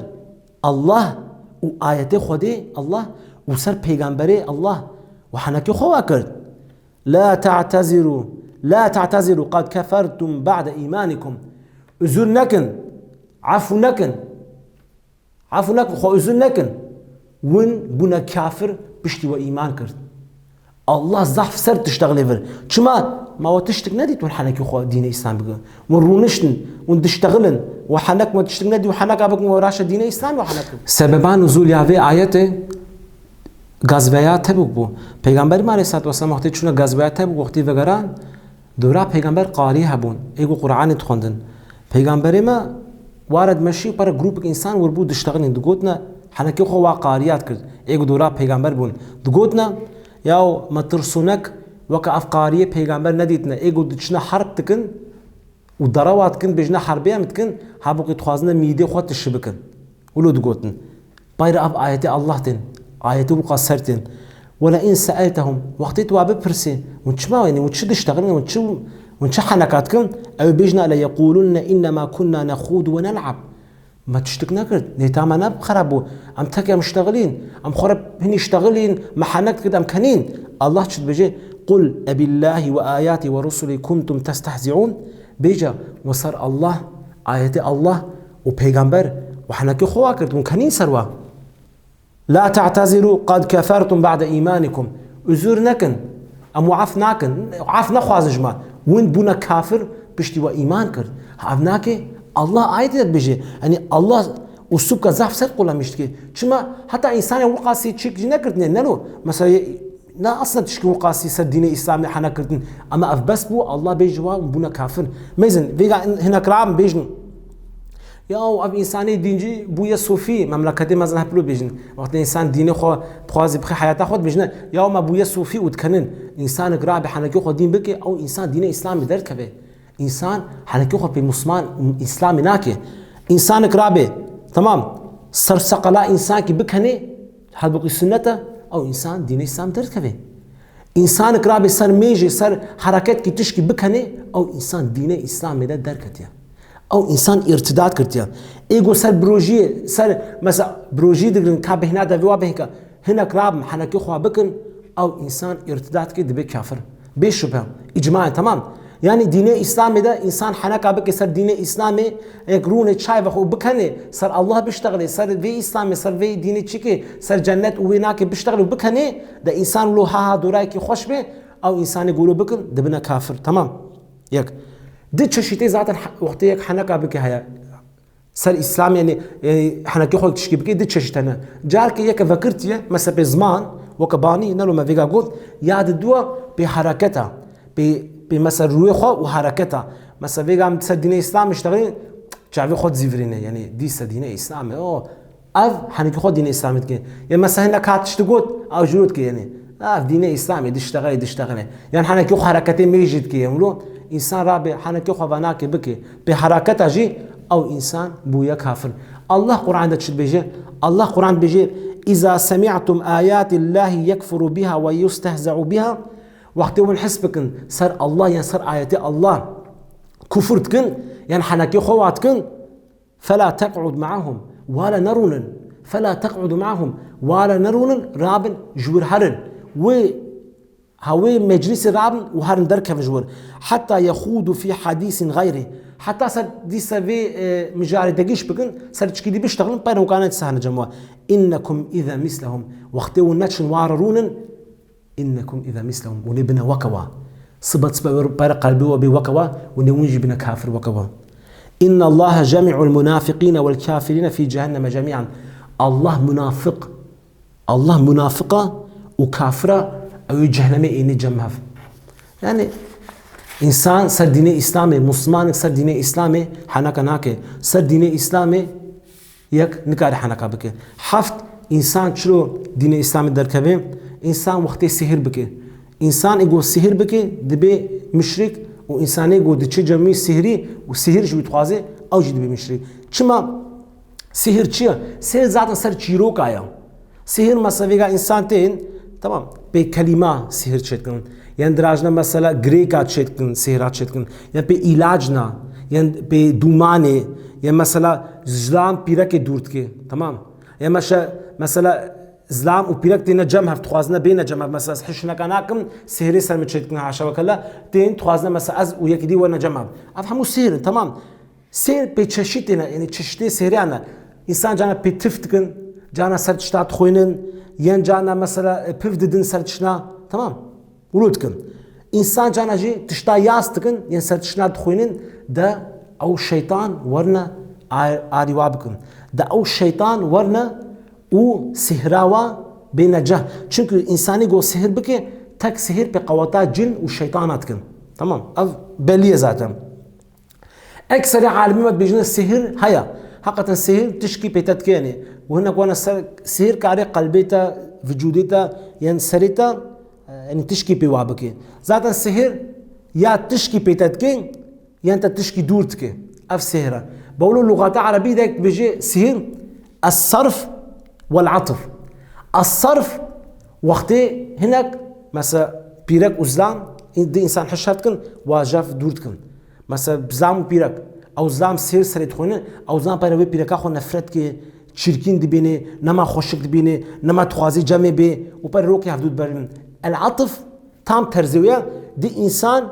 Allah û ayetê Xwedê Allah û ser peygamberê Allah we henekê xwe wa kir. La ta'teziru, la ta'teziru qad kefertum ba'de imanikum. Uzur nekin, efû nekin. Efû nekin, xwe uzur nekin. Win bûne kafir piştî we îman kir. Allah zehf ser tiştexlê vir. Çima? Ma we tiştik nedît win henekî xwe dînê Îslam bike. Win rûniştin, win diştexilin. We henek we tiştik nedî, we heneka bikin, we raşe dînê Îslam we henek bikin. Sebeba nuzul ya vê ayetê gazveya Tebûk bû. Peygamberê me aleyhissalatu vesselam wextê çûne gazveya Tebûk, wextê vegeran, dora peygamber qarî hebûn, ê ku Qur'anê dixwendin. Peygamberê me ware dimeşî, pere grûpek însan wirbû diştexilîn, digotine, henekê xwe wa qariyat kir, ê ku dora peygamber bûn. Digotine, yaw me tirsonek weke ev qariyê peygamber nedîtine, ê ku diçine herb dikin, û derewa dikin, bêjine herbê em dikin, halbûkî dixwazine mîdê xwe tişi bikin. Wilo digotin. Bayra ev ayetê Allah tên. Ayetê wika ser tên. "Wele in seeltehum." Wextê tu wa bipirsî, hûn çima, yanî hûn çi diştexilin, hûn çi, hûn çi heneka dikin? Ew bêjine, "Le yequlunne innema kunna nexûdu ve nel'ab." Me tiştik nekird. Nêta me ne xerab bû. Em tek em ştexilîn. Em xwe re hinî ştexilîn. Me henek dikird, em kenîn. Allah çi dibêje? "Qul ebillahi ve ayati ve rusuli kuntum testehzi'un." Bêje, we ser Allah, ayetê Allah û pêgamber û henekê xwe wa kir, hûn kenîn ser wa. "La ta'teziru qad kefertum ba'de imanikum." Uzur nekin. Em we af nakin. Af nexwazin ji me. Win bûne kafir piştî we îman kir. Ev nake, Allah ayetê de dibêje. Yanî Allah uslûbka zaf ser qulamîş dike. Çima heta însanê wiqasî çîk jî nekirtine, neno. Mesela, ne aslında tişkî wiqasî ser dînê Îslamê hene kirtin. Ama ev bes bû, Allah bêje wa bûne kafir. Mêzin, vêga hinek rabin bêjin. Ya ev însanê dîncî bûye sofî, memleketê me zin hepilo bêjin. Wextê însan dînê xwe dixwaze bixê heyata xwe dibêjine, ya me bûye sofî û dikenin. Însanek rabe henekê xwe dîn bike, ew însan dînê Îslamê derkeve. Însan henekê xwe pê Musliman, Îslamê nake. Însanek rabe, temam, ser seqela însankî bikenê, halbûkî sunnet e, ew însan dînê Îslam derkeve. Însanek rabe ser mêjê, ser hereketkî tişkî bikenê, ew însan dînê Îslamê de derketiye. Ew însan îrtidat kirtiye. Ê go ser birojiyê, ser, mesela, birojî digirin, ka bêhna de vê wa bêhka, hinek rabin, henekê xwe bikin, ew însan îrtidat dike, dibe kafir. Bê şubhe. Îcma ye, temam. Yanî dînê Îslamê de însan heneka bike ser dînê Îslamê, yek rûnê çay ve xwe bikenê, ser Allah biştexilê, ser vê Îslamê, ser vê dînê çikê, ser cennet û wê nakê biştexilê û bikenê, de însan lo ha ha dorayekî xweş bê, ew însanê golo bikin, dibine kafir. Temam. Yek. Di çeşîtê zaten he-, wextê yek heneka bike heye. Ser Îslam, yanî, yanî henekê xwe tişkî bike, di çeşît hene. Carkê yeke vekirtiye, mesela pê ziman, weke banî, nelo me vêga got, ya di dua pê hereketa, pê, pê mesela rûyê xwe û hereketa. Mesela vêga em ser dînê Îslam iştexilîn, çavê xwe dizîvirîne, yanî dîse dînê Îslam e, o, ev henekê xwe dînê Îslamê dike. Ya mesela hinek hat tişt got, ew jûr dike, yanî, ev dînê Îslamê, diştexilê, diştexilê. Yan henekê xwe hereketê mêjî dike, yan wilo, însan rabe, henekê xwe venake bike. Pê heraketa jî ew însan bûye kafir. Allah Quran de çi dibêje? Allah Quran dibêje, "Îza semi'tum ayatillahi yekfuru biha ve yustehza'u biha." Wextê hûn his bikin ser Allah yan ser ayetê Allah kufur dikin, yan henekê xwe wa dikin, "Fela teq'ud ma'ahum." Wala nerûnin. "Fela teq'udu ma'ahum." Wala nerûnin, rabin, ji wir herin. Wê Ha wê meclisê rabin û herin derkevin ji wir. Heta yexûdu fî hadîsîn xeyrî. Heta ser dîsa vê, e, mijarê de giş bikin, ser çikî dî biştexilin, peyre hûn kanin sahne cem wa. Înnekum îze mislehum. Wextê hûn neçin ware rûnin, înnekum îze mislehum. Hûn ê bine weke wa. Sibe sibe peyre qelbê we bê weke wa, hûn ê hûn jî bine kafir weke wa. Înnallaha cemi'ul munafiqîne wel kafirîne fî cehenneme cemî'an. Allah munafiq Allah munafiqa û kafira ew ê cehnemê ênê cem hev. Yani, însan ser dînê Îslamê, Muslimanek ser dînê Îslamê heneka nake. Ser dînê Îslamê yek nikare heneka bike. Heft, însan çilo dînê Îslamê derkeve? Însan wextê sihir bike. Însan ê go sihir bike, dibe muşrik û însanê go diçe cemî sihirî û sihir ji wî dixwaze, ew jî dibe muşrik. Çima? Sihir çi ye? Sihir zaten ser çîroka ye. Sihir mesela vêga însan tên, tamam, pê kelîma sihir çêdikin. Yan dirajna mesela girêka çêdikin, sihira çêdikin. Yan pê îlacna, yan pê dûmanê, yan mesela zilam pîrekê dûr dike, tamam. Yan meşe-, mesela zilam û pîrek têne cem hev, dixwazine bêne cem hev. Mesela ez hişneka nakim, sihirê ser min çêdikin, haşa wekela, tên dixwazine mesela ez û yekî dî werne cem hev. Ev hemû sihir in, tamam. Sêr pê çeşitê ne, yani çeşitê sêriyan ne. Însan cana pê tif dikin, cana ser tişta dixwînin, yên cana mesela, e, piv didin ser tişna, tamam. Wilo dikin. Însan cana jî tişta yas dikin, yên ser tişna dixwînin, de ew şeytan werine a-, arî wa bikin. De ew şeytan werine û sihra wa bêne ceh. Çünkü însanî go sihir bike, tek sihir pê qeweta cin û şeytana dikin. Tamam. Ev belî ye zaten. Ekserê alimî me dibêjine sihir heye. Heqeten sihir tişkî pê te dike, yanî. Û hinek wana ser, sihir kare qelbê te, vücudê te, yên serê te, e, yanî tişkî pê wa bike. Zaten sihir ya tişkî pê te dike, Yan te tişkî dûr dike. Ev sihir e. Bawlo lugata erebî de dibêje sihir, es-sarf wel-atf. Es-sarf, wextê hinek, mesela pîrek û zilam, di însan hişar dikin, wa ji hev dûr dikin. Mesela zilam û pîrek, ew zilam sihir serê dixwîne, ew zilam pere wê pîreka xwe nefret dike, çirkîn dibîne, nema xweşik dibîne, nema dixwazî cemê bê û pere rokê hevdû diberin. El-atf tam terzê wê ye, di însan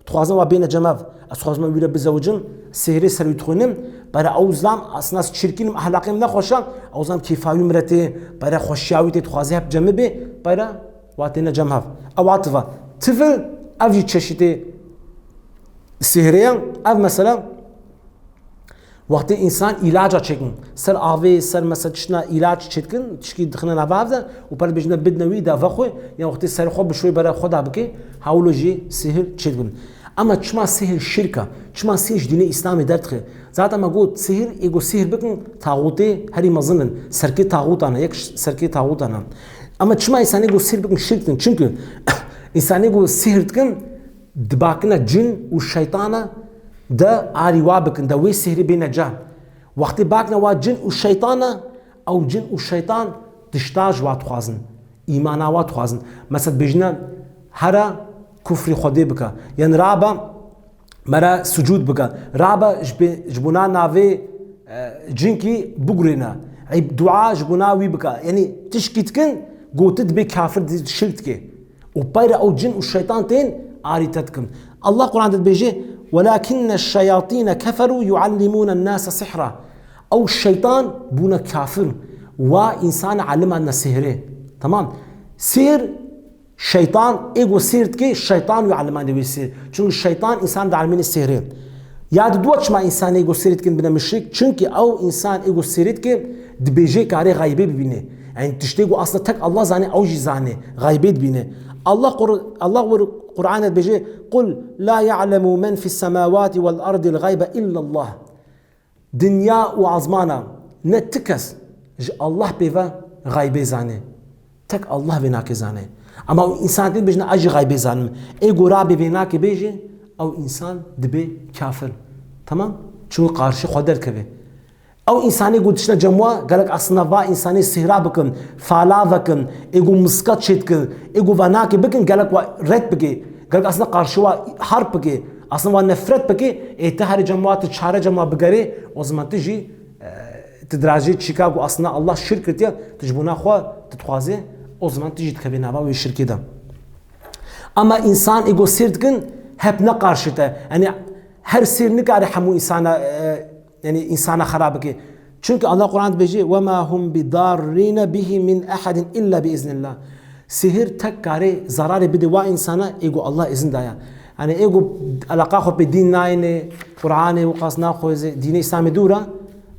dixwazin wa bêne cem ev. Ez dixwazim wî re bizewicim, sihirê ser wî dixwînim. Pere ew zilam, aslında ez çirkînim, ehlaqê min nexweş e, ew zilam kêfa wî miretê, pere xweşiya wî tê dixwaze hep cem bê, pere wa têne cem hev. Ew atifa. Tifl, ev jî çeşitê sihirê ye. Ev mesela, wextê însan îlaca çêkin, ser avê, ser mesela tiştna îlac çêdikin, tişkî dixine nava hev de û pere dibêjine bidine wî de vexwe, yan wextê ser xwe bi şoy bere xwe da bike, hawlo jî sihir çêdikin. Ama çima sihir şirk e? Çima sihir ji dînê Îslamê derdixe? Zaten me got sihir, ê got sihir bikin, taxûtê herî mezin in. Serkê taxûtan e, yek ş-, serkê taxûtan e. Ama çima însanê got sihir bikin şirk dikin? Çünkü însanê got sihir dikin, dibakine cin û şeytana de arî wa bikin, de wê sihirê bêne ca. Wextê bakine wa cin û şeytana, ew cin û şeytan tişta ji wa dixwazin. Îmana wa dixwazin. Mesela dibêjine, here kufrî Xwedê bike. Yan rabe mere sucûd bike. Rabe ji bê-, ji bona navê, e, cinkî bigurêne. Ey, dua ji bona wî bike. Yanî tişkî dikin, gotin dibê kafir, di-, şirk dike. Û peyre ew cin û şeytan tên arî te dikin. Allah Quran de dibêje, "Welakinne şeyatîne keferû yuallimûne nase sihra." Ew şeytan bûne kafir. Wa însan elimandine sihirê. Tamam. Sihir, şeytan, ê got sihir dike, şeytan wî elimandê wê sihir. Çünkü şeytan însan dielmêne sihirê. Ya di dua çima însanê got sihir dikin bine müşrik? Çünkü ew însan ê got sihir dike, dibêje karê xeybê bibîne. Yani tiştê got aslında tek Allah zane, ew jî zane. Xeybê dibîne. Allah Qur-, Allah wir Qur'anê dibêje, "Qul la ya'lemu men fis semawati vel ardil gaybe illallah." Dinya û azmana ne ti kes ji Allah pê ve xeybê zane. Tek Allah vê nake zane. Ama ew însan tê bêjine, "Ez jî xeybê zanim." Ê gora bê vê nake bêje, ew însan dibe kafir. Tamam? Çünkü karşı xwe derkeve. Ew însanê ku dişine cem wa, gelek aslında va însanê sihra bikin, fala vekin, ê ku miska çêdikin, ê ku va nake bikin, gelek wa red bike, gelek aslında karşı wa harp bike, aslında wa nefret bike, ê te herê cem wa, tu çare cem wa bigerê, o zaman tu jî, e, tu dirajê çîka ku aslında Allah şirk kiriye, tu ji bona xwe tu dixwazê, o zaman tu jî dikevê nava wê şirkê de. Ama însan ê ku sihir dikin, hep ne karşı te. Yani her sihir nikare hemû însana, e, yani însana xera bike. Çünkü Allah Quran dibêje, "Ve ma hum bidarrine bihi min ahadin illa bi iznillah." Sihir tek kare zararê bide wa însana ê ku Allah izin daya. Yani ê ku alaqa xwe pê dîn nayêne, Quranê û qas naxweze, dînê Îslamê dûr e.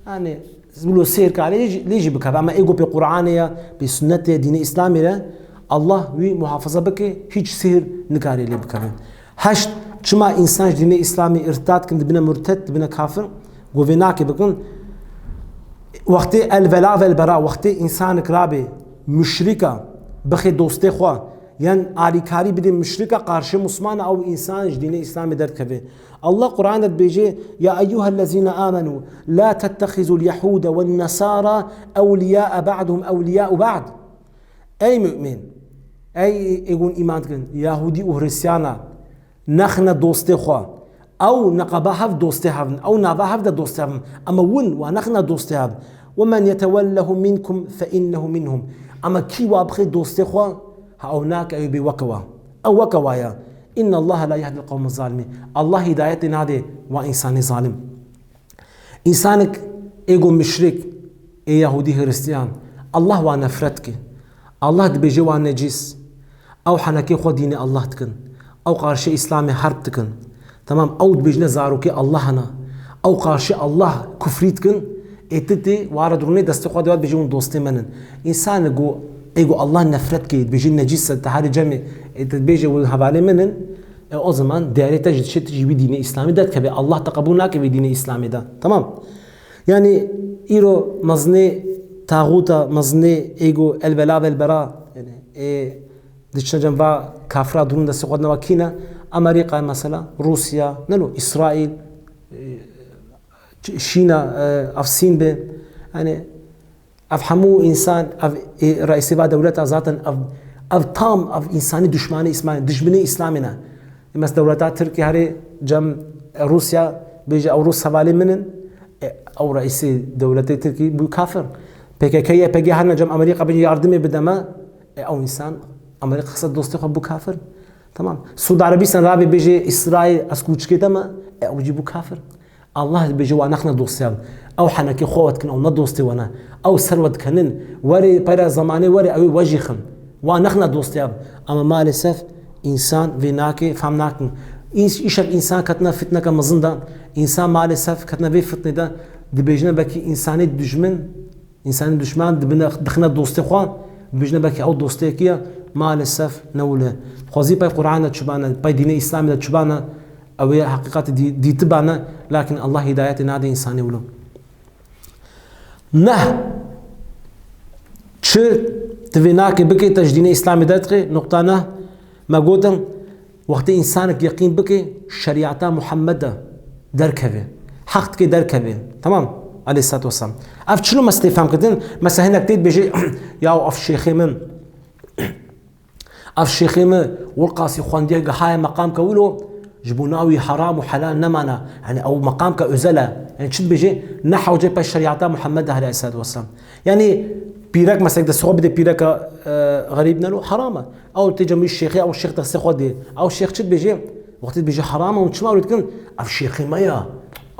Yani wilo sihir kare lê jî, lê jî bikeve. Ama ê ku pê Quranê ya, pê sunnetê ya, dînê Îslamê re, Allah wî muhafaza bike, hiç sihir nikare lê bikeve. Heşt, çima însan ji dînê Îslamê îrtad kin, dibine murted, dibine kafir, govê nake bikin. Wextê el vela vel bera, wextê însanik rabe müşrika, bixê dostê xwe, yan alîkarî bidê müşrika, karşı Muslimana, ew însan ji dînê Îslamê derdikeve. Allah Quran de dibêje, "Ya eyyuhellezîne amenu, la tettexizul yehude wen nesara ewliya ba'duhum ewliya'u ba'd." Ey mümin, ey ê gun îman dikin, Yahudî û Hristiyana nexine dostê xwe. Ew neqeba hev dostê hev in, ew nava hev de dostê hev in. Ama win wa nexine dostê hev. "Ve men yetewellehu minkum fe innehu minhum." Ama kî wa bixê dostê xwe, ha ew nake, ew bê weke wa. Ew weke wa ye. "İnnallaha la yehdil qawme zalimîn." Allah hidayetê nade wa însanê zalim. Însanik ê go müşrik, ê Yahudî, Hristiyan, Allah wa nefret dike. Allah dibêje wa necîs. Ew henekê xwe dînê Allah dikin. Ew qarşê Îslamê herb dikin. Tamam, ew dibêjine zarokê Allah hene. Ew qarşê Allah kufrî dikin. Ê ti tê, wara dirûnê destê xwe de dibêje hûn dostê min in. Însanik go, ê go Allah nefret dike, dibêje necîs e, te herê cemê, ê te dibêje hûn hevalê min in. E, o zaman diyarê te jî dişê tu jî wî dînê Îslamê derdikeve. Allah te qebûl nake wî dînê Îslamê de. Tamam. Yani îro mezinê taxûta, mezinê ê go el vela vel bera, yani ê Diçine cem va kafira dûn destê xwe dine, wa kî ne? Amerîka mesela, Rûsya, ne lo, Îsraîl, e, Ç-, Şîna, e, ev Sîn be. Yanî ev hemû însan, ev, e, reîsê va dewleta zaten ev, ev tam ev însanî duşmanê Îslamê, dijminê Îslamê ne. Mes dewleta Tirkî herê cem Rûsya bêje ew Rûs hevalê min in, e, ew reîsê dewletê Tirkî bû kafir. P K K, Y P G herine cem Amerîka bêje yardimê bide me, e, ew însan Amerîka xise dostê xwe bû kafir. Tamam. Suud Erebîstan rabê bêje Îsraîl ez kûçikê te me, e, ew jî bû kafir. Allah dibêje, wa nexne dostiya min. Ew henekê xwe we dikin, ew ne dostê we ne. Ew ser we dikenin. Werê peyra zemanê werê ew ê we jî xin. Wa nexne dostiya min. Ama maalesef însan vê nake, fam nakin. Îş-, îşev însan ketine fitneke mezin de. Însan maalesef ketine vê fitnê de. Dibêjine belkî însanê dijmin, însanê dijman dibine, dixine dostê xwe. Dibêjine belkî ew dostê kî ye. Maalesef ne wile. Xwezî pey Qur'an de çibane, pey dînê Îslamê de çibane. Ew ê heqîqetê dî-, dîtibane, lakin Allah hîdayetê nade însanê wilo. Neh. Çi tu vê nake bike, te ji dînê Îslamê derdixe, nuqta neh. Me gotin, wextê însanek yeqîn bike, şerîeta Muhammed de derkeve. Heq dike derkeve. Tamam? Aleyhissalatu vesselam. Ev çilo me stê fem kirin? Mesela hinek tê dibêje, ya ev şêxê min, Ev şêxê min Wilqasî xwendiye, gihaye meqamke wilo, ji bo navî heram û helal nemana. Yanî ew meqamke özel e. Yanî çi dibêje? Ne hewce pey şerîeta Muhammed de aleyhissalatu vesselam. Yanî pîrek, meselek destê xwe bide pîreka, e, xerîb, ne lo, heram e. Ew tê cem wî şêxê, ew şêx destê xwe dê. Ew şêx çi dibêje? Wextê dibêje heram e, hûn çima wilo dikin? Ev şêxê me ya.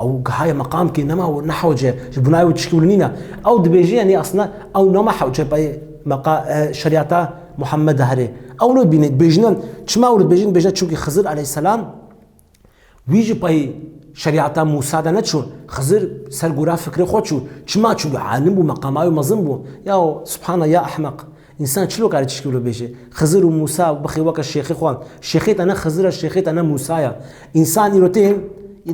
Ew gihaye meqamkê nema, ne hewce. Ji bo navê wî tişkî wilo nîne. Ew dibêje, yanî aslında ew nama hewce pey meqa-, e, şerîeta Muhammed de herê. Ew wilo dibîne, dibêjine, çima wilo dibêjin? Dibêjine çunkî Xizir aleyhisselam wî jî pey şerîeta Mûsa de neçû. Xizir ser gora fikrê xwe çû. Çima? Çunkî alim bû, meqama wî mezin bû. Ya subhana ya ehmeq. Însan çilo kare tişkî wilo bêje? Xizir û Mûsa bixê weke şêxê xwe. Şêxê te ne Xizir e, şêxê te ne Mûsa ye. Însan îro tên,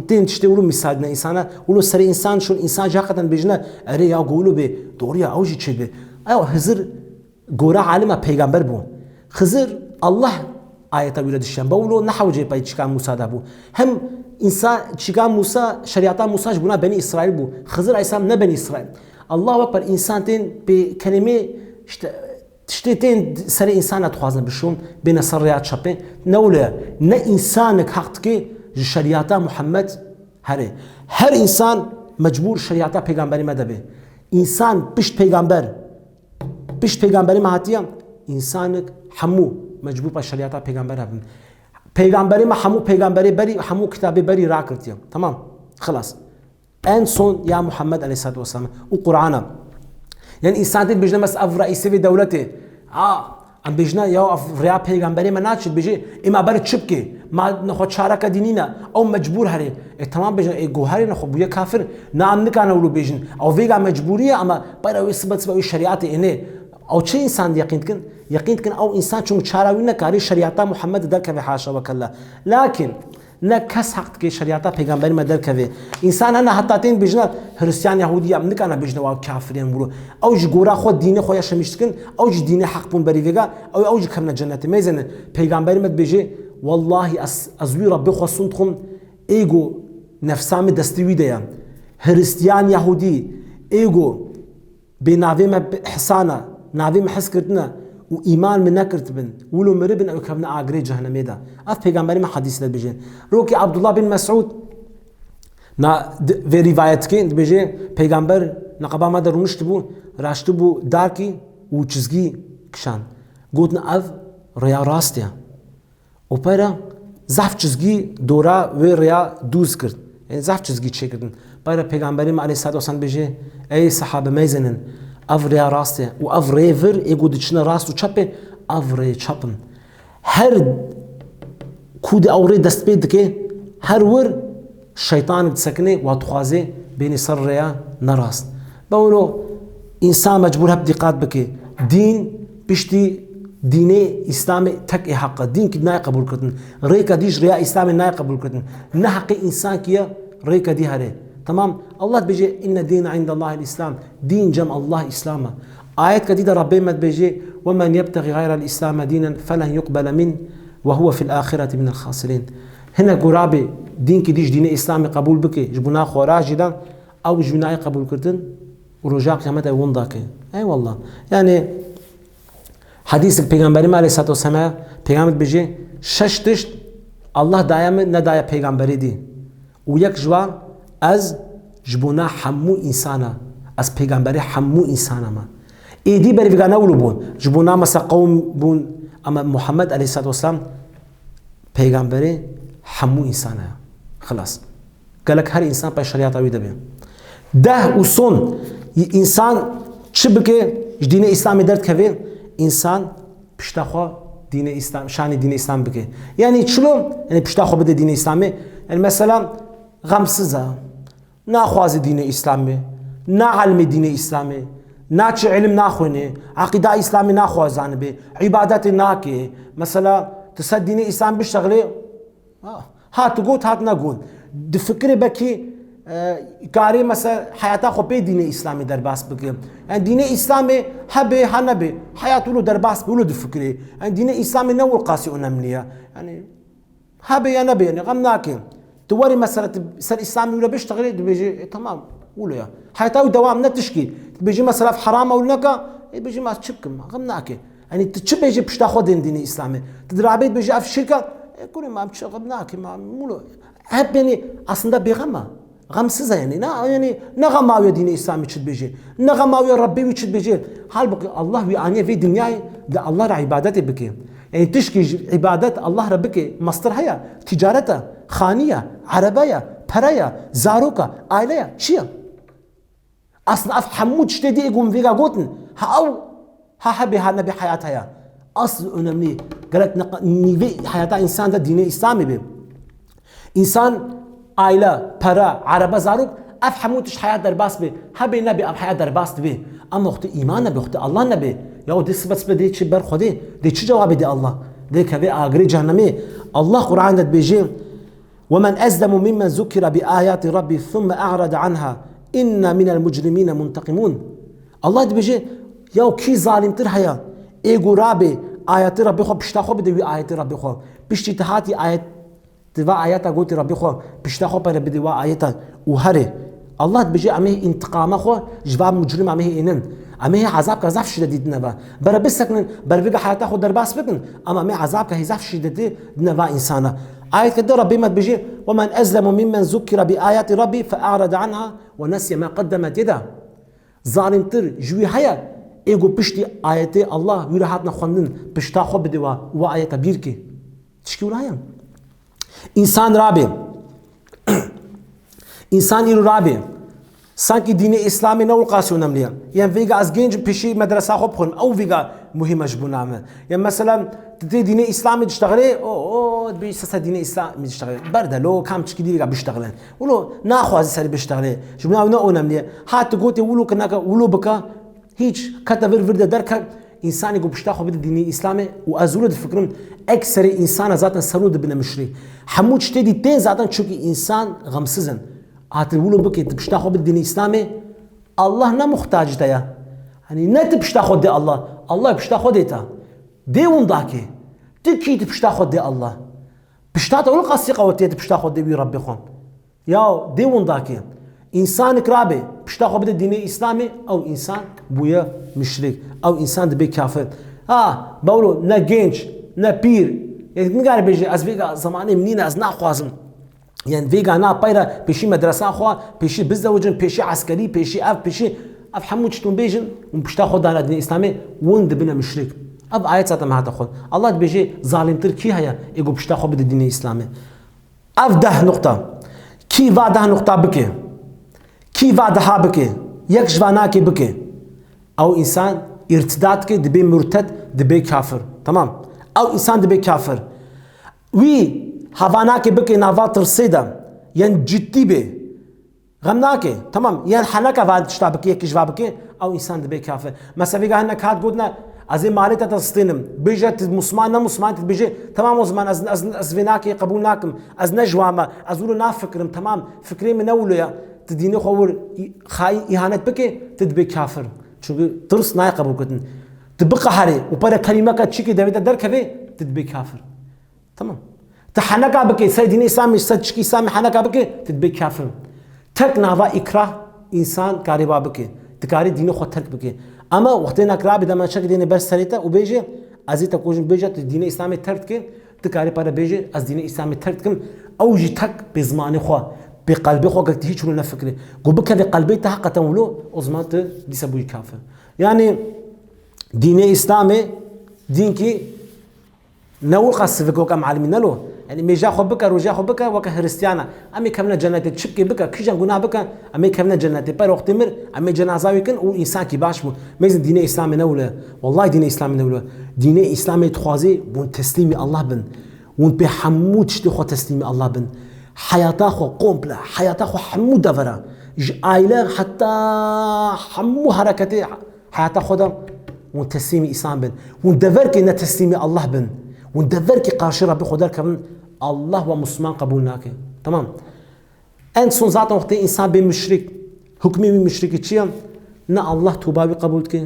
tên tiştê wilo mîsal dine însana. Wilo serê însan şûn, însan jî heqeten bêjine, erê ya go wilo bê, doğru ya, ew jî çê bê. Ew Xizir gora alim e, peygamber bû. Xizir Allah ayeta wî re dişiyan. Be wilo ne hewcê pey çîka Mûsa de bû. Hem însan çîka Mûsa, şerîeta Mûsa ji bona Benî Îsraîl bû. Xizir aleyhisselam ne Benî Îsraîl. Allahu Ekber, însan tên pê kelimê, işte, tiştê tên serê însan dixwazin bişon, bêne ser rêya çepê. Ne wile, ne însanek heq dike ji şerîeta Muhammed herê. Her însan mecbûr şerîeta peygamberê me de bê. Însan pişt peygamber, pişt peygamberê me hatiye, însanek hemû mecbûr pey şerîeta peygamber hebin. Peygamberê me hemû peygamberê berî, hemû kitabê berî rakirtiye. Tamam. Xilas. En son ya Muhammed aleyhissalatu vesselam û Qur'an e. Yanî însan tê dibêjine, mes ev reîsê vê dewletê. A, em bêjine, ya ev rêya peygamberê me naçî, dibêje, ê ma ber çi bike? Ma nexwe çareke dî nîne. Ew mecbûr herê. Ê, temam bêjin, ê, go herê nexwe bûye kafir. Na em nikane wilo bêjin. Ew vêga mecbûrî ye, ama peyra wê sibe sibe wê şerîatê ênê. Ew çi însan yeqîn dikin? Yeqîn dikin ew însan çunku çara wî nekarî şerîata Muhammed derkeve, haşa ve kella. Lakin ne kes heq dike şerîata peygamberê me derkeve. Însan hene heta tên bêjine Hristiyan, Yahûdî, em nikane bêjine wa kafir yên wilo. Ew ji gora xwe dînê xwe yaşamiş dikin, ew jî dînê heq bûn berî vêga, ew, ew jî kevne cennetê. Meyzene, peygamberê me dibêje, wellahî ez, ez wî Rebbê xwe sûnd dixwim, êgo nefsa min destê wî de ye. Hristiyan, Yahûdî, êgo bê navê me bi-, hisana, navê me hez kirtine û îman min nekirtibin, wilo miribin ew kevne agirê cehennemê de. Ev peygamberê me hedîs de dibêje. Rokî Abdullah bin Mesûd na di-, vê rîvayet dike, dibêje, peygamber neqeba me de rûniştibû, raştibû darkî û çizgî kişand. Gotin, ev rêya rast e. Û peyra zehf çizgî dora wê rêya dûz kir. Yanî zehf çizgî çêkirin. Peyra Peygamberê me aleyhissalatu vesselam dibêje, ey sehabe, meyzênin, ev rêya rast e. Û ev rê vir, ê ku diçine rast û çep e, ev rê çep in. Her ku di ew rê dest pê dike, her wir şeytanek disekine, wa dixwaze bêne ser rêya nerast. Be wilo însan mecbûr hep dîqat bike. Dîn piştî dînê Îslamê tek ê heq e. Dîn kî nayê qebûl kirin. Rêka dî ji rêya Îslamê nayê qebûl kirin. Ne heqê însan kî ye rêka dî here. Temam. Allah dibêje, inne dîne indallahil Îslam. Dîn cem Allah Îslam e. Ayetka dî de Rabbê me dibêje, ومن يبتغ غير الإسلام دينا فلن يقبل منه وهو في الآخرة من الخاسرين. Hinek got, rabê dînkî dî ji dînê Îslamê qebûl bike, ji bona xwe re jî de, ew ji wî nayê qebûlkirin û roja qiyametê winda ke. Eyvallah. Yani, hedîsek Pêxemberê me aleyhissalatu vesselam, Pêxember dibêje, şeş tişt Allah daye min, nedaye Pêxemberê dî. Û yek ji wan, ez ji bona hemû însana, ez pêxemberê hemû însana me. Êdî berî vêga ne wilo bûn. Ji bona mesela qewm bûn, ama Muhammed aleyhissalatu vesselam pêxemberê hemû însana ye. Xilas. Gelek her însan pey şeriyata wî de be. Deh û son, însan çi bike, ji dînê Îslamê derdikeve, însan pişta xwe dînê Îslam, şanê dînê Îslam bike. Yani çilo, yani pişta xwe bide dînê Îslamê. Yani mesela, xemsiz e, naxwaze dînê Îslamê, na elmê dînê Îslamê, naçe ilim naxwêne, eqîda Îslamê naxwaze zanibe, îbadetê nake. Mesela, tu ser dînê Îslam biştexilê, ha, ha tu got, hat negot. Difikire belkî, e, karê mesela heyata xwe pê dînê Îslamê derbas bike. Yani dînê Îslamê hebe, ha nebe, heyat wilo derbas be, wilo difikire. Yani dînê Îslamê ne wilo qasî önemli ye. Yani hebe ya nebe, yani xem nake. Tu werî mesela tu ser Îslamê wilo biştexilê, dibêjî, e, tamam, wilo ya. Heyata wî dewam ne tişkî. Dibêjî mesela heram e, wilo neke, e, dibêjî ma çi bikim, xem nake. Yani tu çi bêjî pişta xwe dên dînê Îslamê. Tu dirabê dibêjî ev şirk e, e, kurê ma çi xem nake, ma wilo. Hep yani aslında bêxem e. Xemsiz e yani. Ne, yani ne xema wî dînê Îslamê çi dibêje. Ne xema wî Rebbê wî çi dibêje. Halbuki Allah wî aniye vê dinyayê de Allah re îbadetê bike. Yani tişkî ji îbadet Allah re bike, mestir heye, ticaret e, xanî ye, erebe ye, pere ye, zarok e, aile ye, çi ye? Aslında ev hemû tiştê dî ê ku min vêga gotin, ha ew, ha hebe ha nebe heyat heye. Asl önemli, gerek ne, nîvê heyata însan de dînê Îslamê be. Însan aile, pere, erebe, zarok, ev hemû tişt heyat derbas be. Hebe nebe ev heyat derbas dibe. Ama wextê îman nebe, wextê Allah nebe. Ya dê sibe sibe dê çi ber Xwedê, dê çi cewabê dê Allah? Dê kevê agirê cehennemê. Allah Qur'an de dibêje, ومن أظلم ممن ذكر بآيات ربه ثم أعرض عنها إنا من المجرمين منتقمون. Allah dibêje, ya kî zalimtir heye? Ê ku rabe ayetê Rabbê xwe pişta xwe bide wî ayetê Rabbê xwe. Piştî tu hatî ayet, tu va ayeta gotî Rabbê xwe, pişta xwe pere bide wa ayeta û herê. Allah dibêje, em ê întiqama xwe ji va mucrima me hê ênin. Em ê hê ezabka zaf şîdetî dine va. Bere bisekinin, ber vêga heyata xwe derbas bikin, ama em ê ezabka hê zaf şîdetî dine va însana. Ayet ke de Rabbê me dibêje, ومن أظلم ممن ذكر بآيات ربه فأعرض عنها ونسي ما قدمت يداه. Zalimtir ji wî heye, ê ku piştî ayetê Allah wî re hatine xwendin, pişta xwe bide wa, wa ayeta bîr ke. Tişkî wila ye. Însan rabe. Însan îro rabe. Sankî dînê Îslamê ne wilo qasî önemli ye. Yan vêga ez genc pêşî medresa xwe bixwim, ew vêga muhîm e ji bona me. Yan mesela, tu tê dînê Îslamê diştexilê, o, o, dibêjî sesa dînê Îslamê diştexilê. Berde lo, kam çikî dî vêga biştexilin. Wilo naxwaze serî biştexilê. Ji bona wî ne önemli ye. Ha tu gotê wilo ke nake, wilo bike, hîç, kete vir, vir de derke, însanê ku pişta xwe bide dînê Îslamê û ez wilo difikirim, ekserê însana zaten ser wilo dibine muşrîk. Hemû tiştê dî tên zaten çunkî însan xemsiz in. Ha tu wilo bike, tu pişta xwe bide dînê Îslamê, Allah ne muxtacî te ye. Hanî ne tu pişta xwe dê Allah, Allah pişta xwe dê te. Dê winda ke. Tu kî tu pişta xwe dê Allah. Pişta te wilo qasî qewetiye tu pişta xwe dê wî Rabbê xwe. Ya dê winda ke. Însanek rabe, pişta xwe bide dînê Îslamê, ew însan bûye muşrîk. Ew însan dibe kafir. Ha, bawlo ne genç, ne pîr. Yani nigare bêje, ez vêga zemanê min nîne, ez naxwazim. Yani vêga na peyre pêşî medresa xwe, pêşî bizewicin, pêşî eskerî, pêşî ev, pêşî ev hemû çi tun bêjin, hûn pişta xwe dane dînê Îslamê, hûn dibine muşrîk. Ev ayet zaten me hate xwe. Allah dibêje, zalimtir kî heye, ê ku pişta xwe bide dînê Îslamê. Ev deh nuqta. Kî va deh nuqta bike? Kî va deha bike? Yek ji va nakê bike. Ew însan îrtida dike, dibe murted, dibe kafir. Tamam. Ew însan dibe kafir. Wî hava nake bike nava tirsê de, yên ciddî be. Xem nake. Tamam. Yên heneka va tişta bike, yekî ji va bike, ew însan dibe kafir. Mesela vêga hinek hat gotine, ez ê malê te te stênim. Bêje tu musman, ne musman, tu dibêje, tamam o zaman ez, ez, ez vê nake qebûl nakim. Ez ne ji wan me. Ez wilo nafikirim. Tamam. Fikrê min ne wilo ye. Tu dînê xwe wir î-, xayîn îhanet bike, tu dibe kafir. Çünkü tirs nayê qebûlkirin. Tu biqeherê û pere kelîmeka çîkê devê te derkeve, tu dibê kafir. Tamam. Tu heneka bike, ser dînê Îslamê, ser çikî Îslamê heneka bike, tu dibê kafir. Tek nava îkrah însan karê va bike. Tu karê dînê xwe terk bike. Ama wextê nekra bi dema çek dêne ber serê te û bêje, ez ê te kujim bêje, tu dînê Îslamê terk dike, tu karê pere bêje, ez dînê Îslamê terk dikim. Ew jî tek bi zimanê xwe, bi qelbê xwe, gek tu hiç wilo nefikirî. Ku bikeve qelbê te heqeten wilo, o zaman tu dîsa bûyî kafir. Yani dînê Îslamê, dîn ki ne wilo qas sivik wek em alimî ne lo. Yani mêja xwe bike, roja xwe bike, weke Hristiyana. Em ê kevne cennetê, çi bike bike, kîjan gunah bike, em ê kevne cennetê. Per wextê mir, em ê cenaza wî kin û însan ki baş bû. Mêzin dînê Îslamê ne wilo. Wallahi dînê Îslamê ne wilo. Dînê Îslamê dixwazî hûn teslîmî Allah bin. Hûn pê hemû tiştê xwe teslîmî Allah bin. Heyata xwe komple, heyata xwe hemû devera. Ji aile heta hemû hereketê heyata xwe de hûn teslîmî Îslam bin. Hûn deverkê ne teslîmî Allah bin. Hûn deverkê qarşî Rabbê xwe derkevin, Allah we Musliman qebûl nake. Tamam. En son zaten wextê însan bê muşrik. Hukmê wî muşrikî çi ye? Ne Allah toba wî qebûl dike,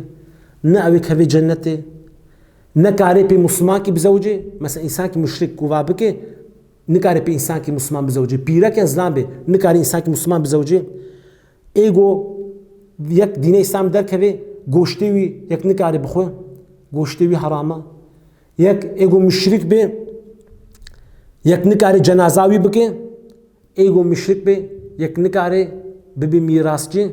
ne ew ê kevê cennetê, ne karê pê Musliman ki bizewicê. Mesela însan ki muşrik ku va bike, nikare pê însan ki Musliman bizewicê. Pîrek e, zilam bê, nikare însan ki Musliman bizewicê. Ê go yek dînê Îslam derkeve, goştê wî yek nikare bixwe, goştê wî heram e. Yek ê go muşrik bê, yek nikare cenaza wî bike. Ê go muşrik bê, yek nikare bibe mîrasçî.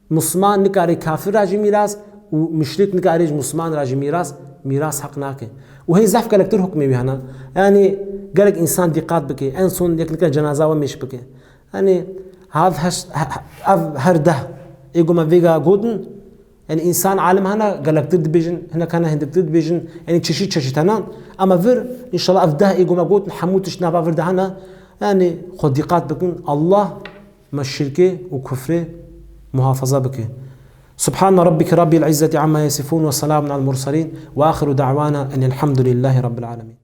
Musliman nikare kafir ra jî mîras û muşrik nikare ji Musliman ra jî mîras, mîras heq nake. Û hê zehf gelektir hukmê wî hene. Yani gerek însan dîqat bike. En son yek nikare cenaza we mêş bike. Yani hev heş-, he-, ev her deh ê go me vêga gotin, yani însan alim hene, gelektir dibêjin, hinek hene hindiktir dibêjin, yani çeşît çeşît hene. Ama vir, înşallah ev deh ê go me gotin, hemû tişt nava vir de hene. Yani xwe dîqat bikin, Allah me şirkê û kufrê muhafaza bike. سبحان ربك رب العزة عما يصفون وسلام على المرسلين وآخر دعوانا أن الحمد لله رب العالمين.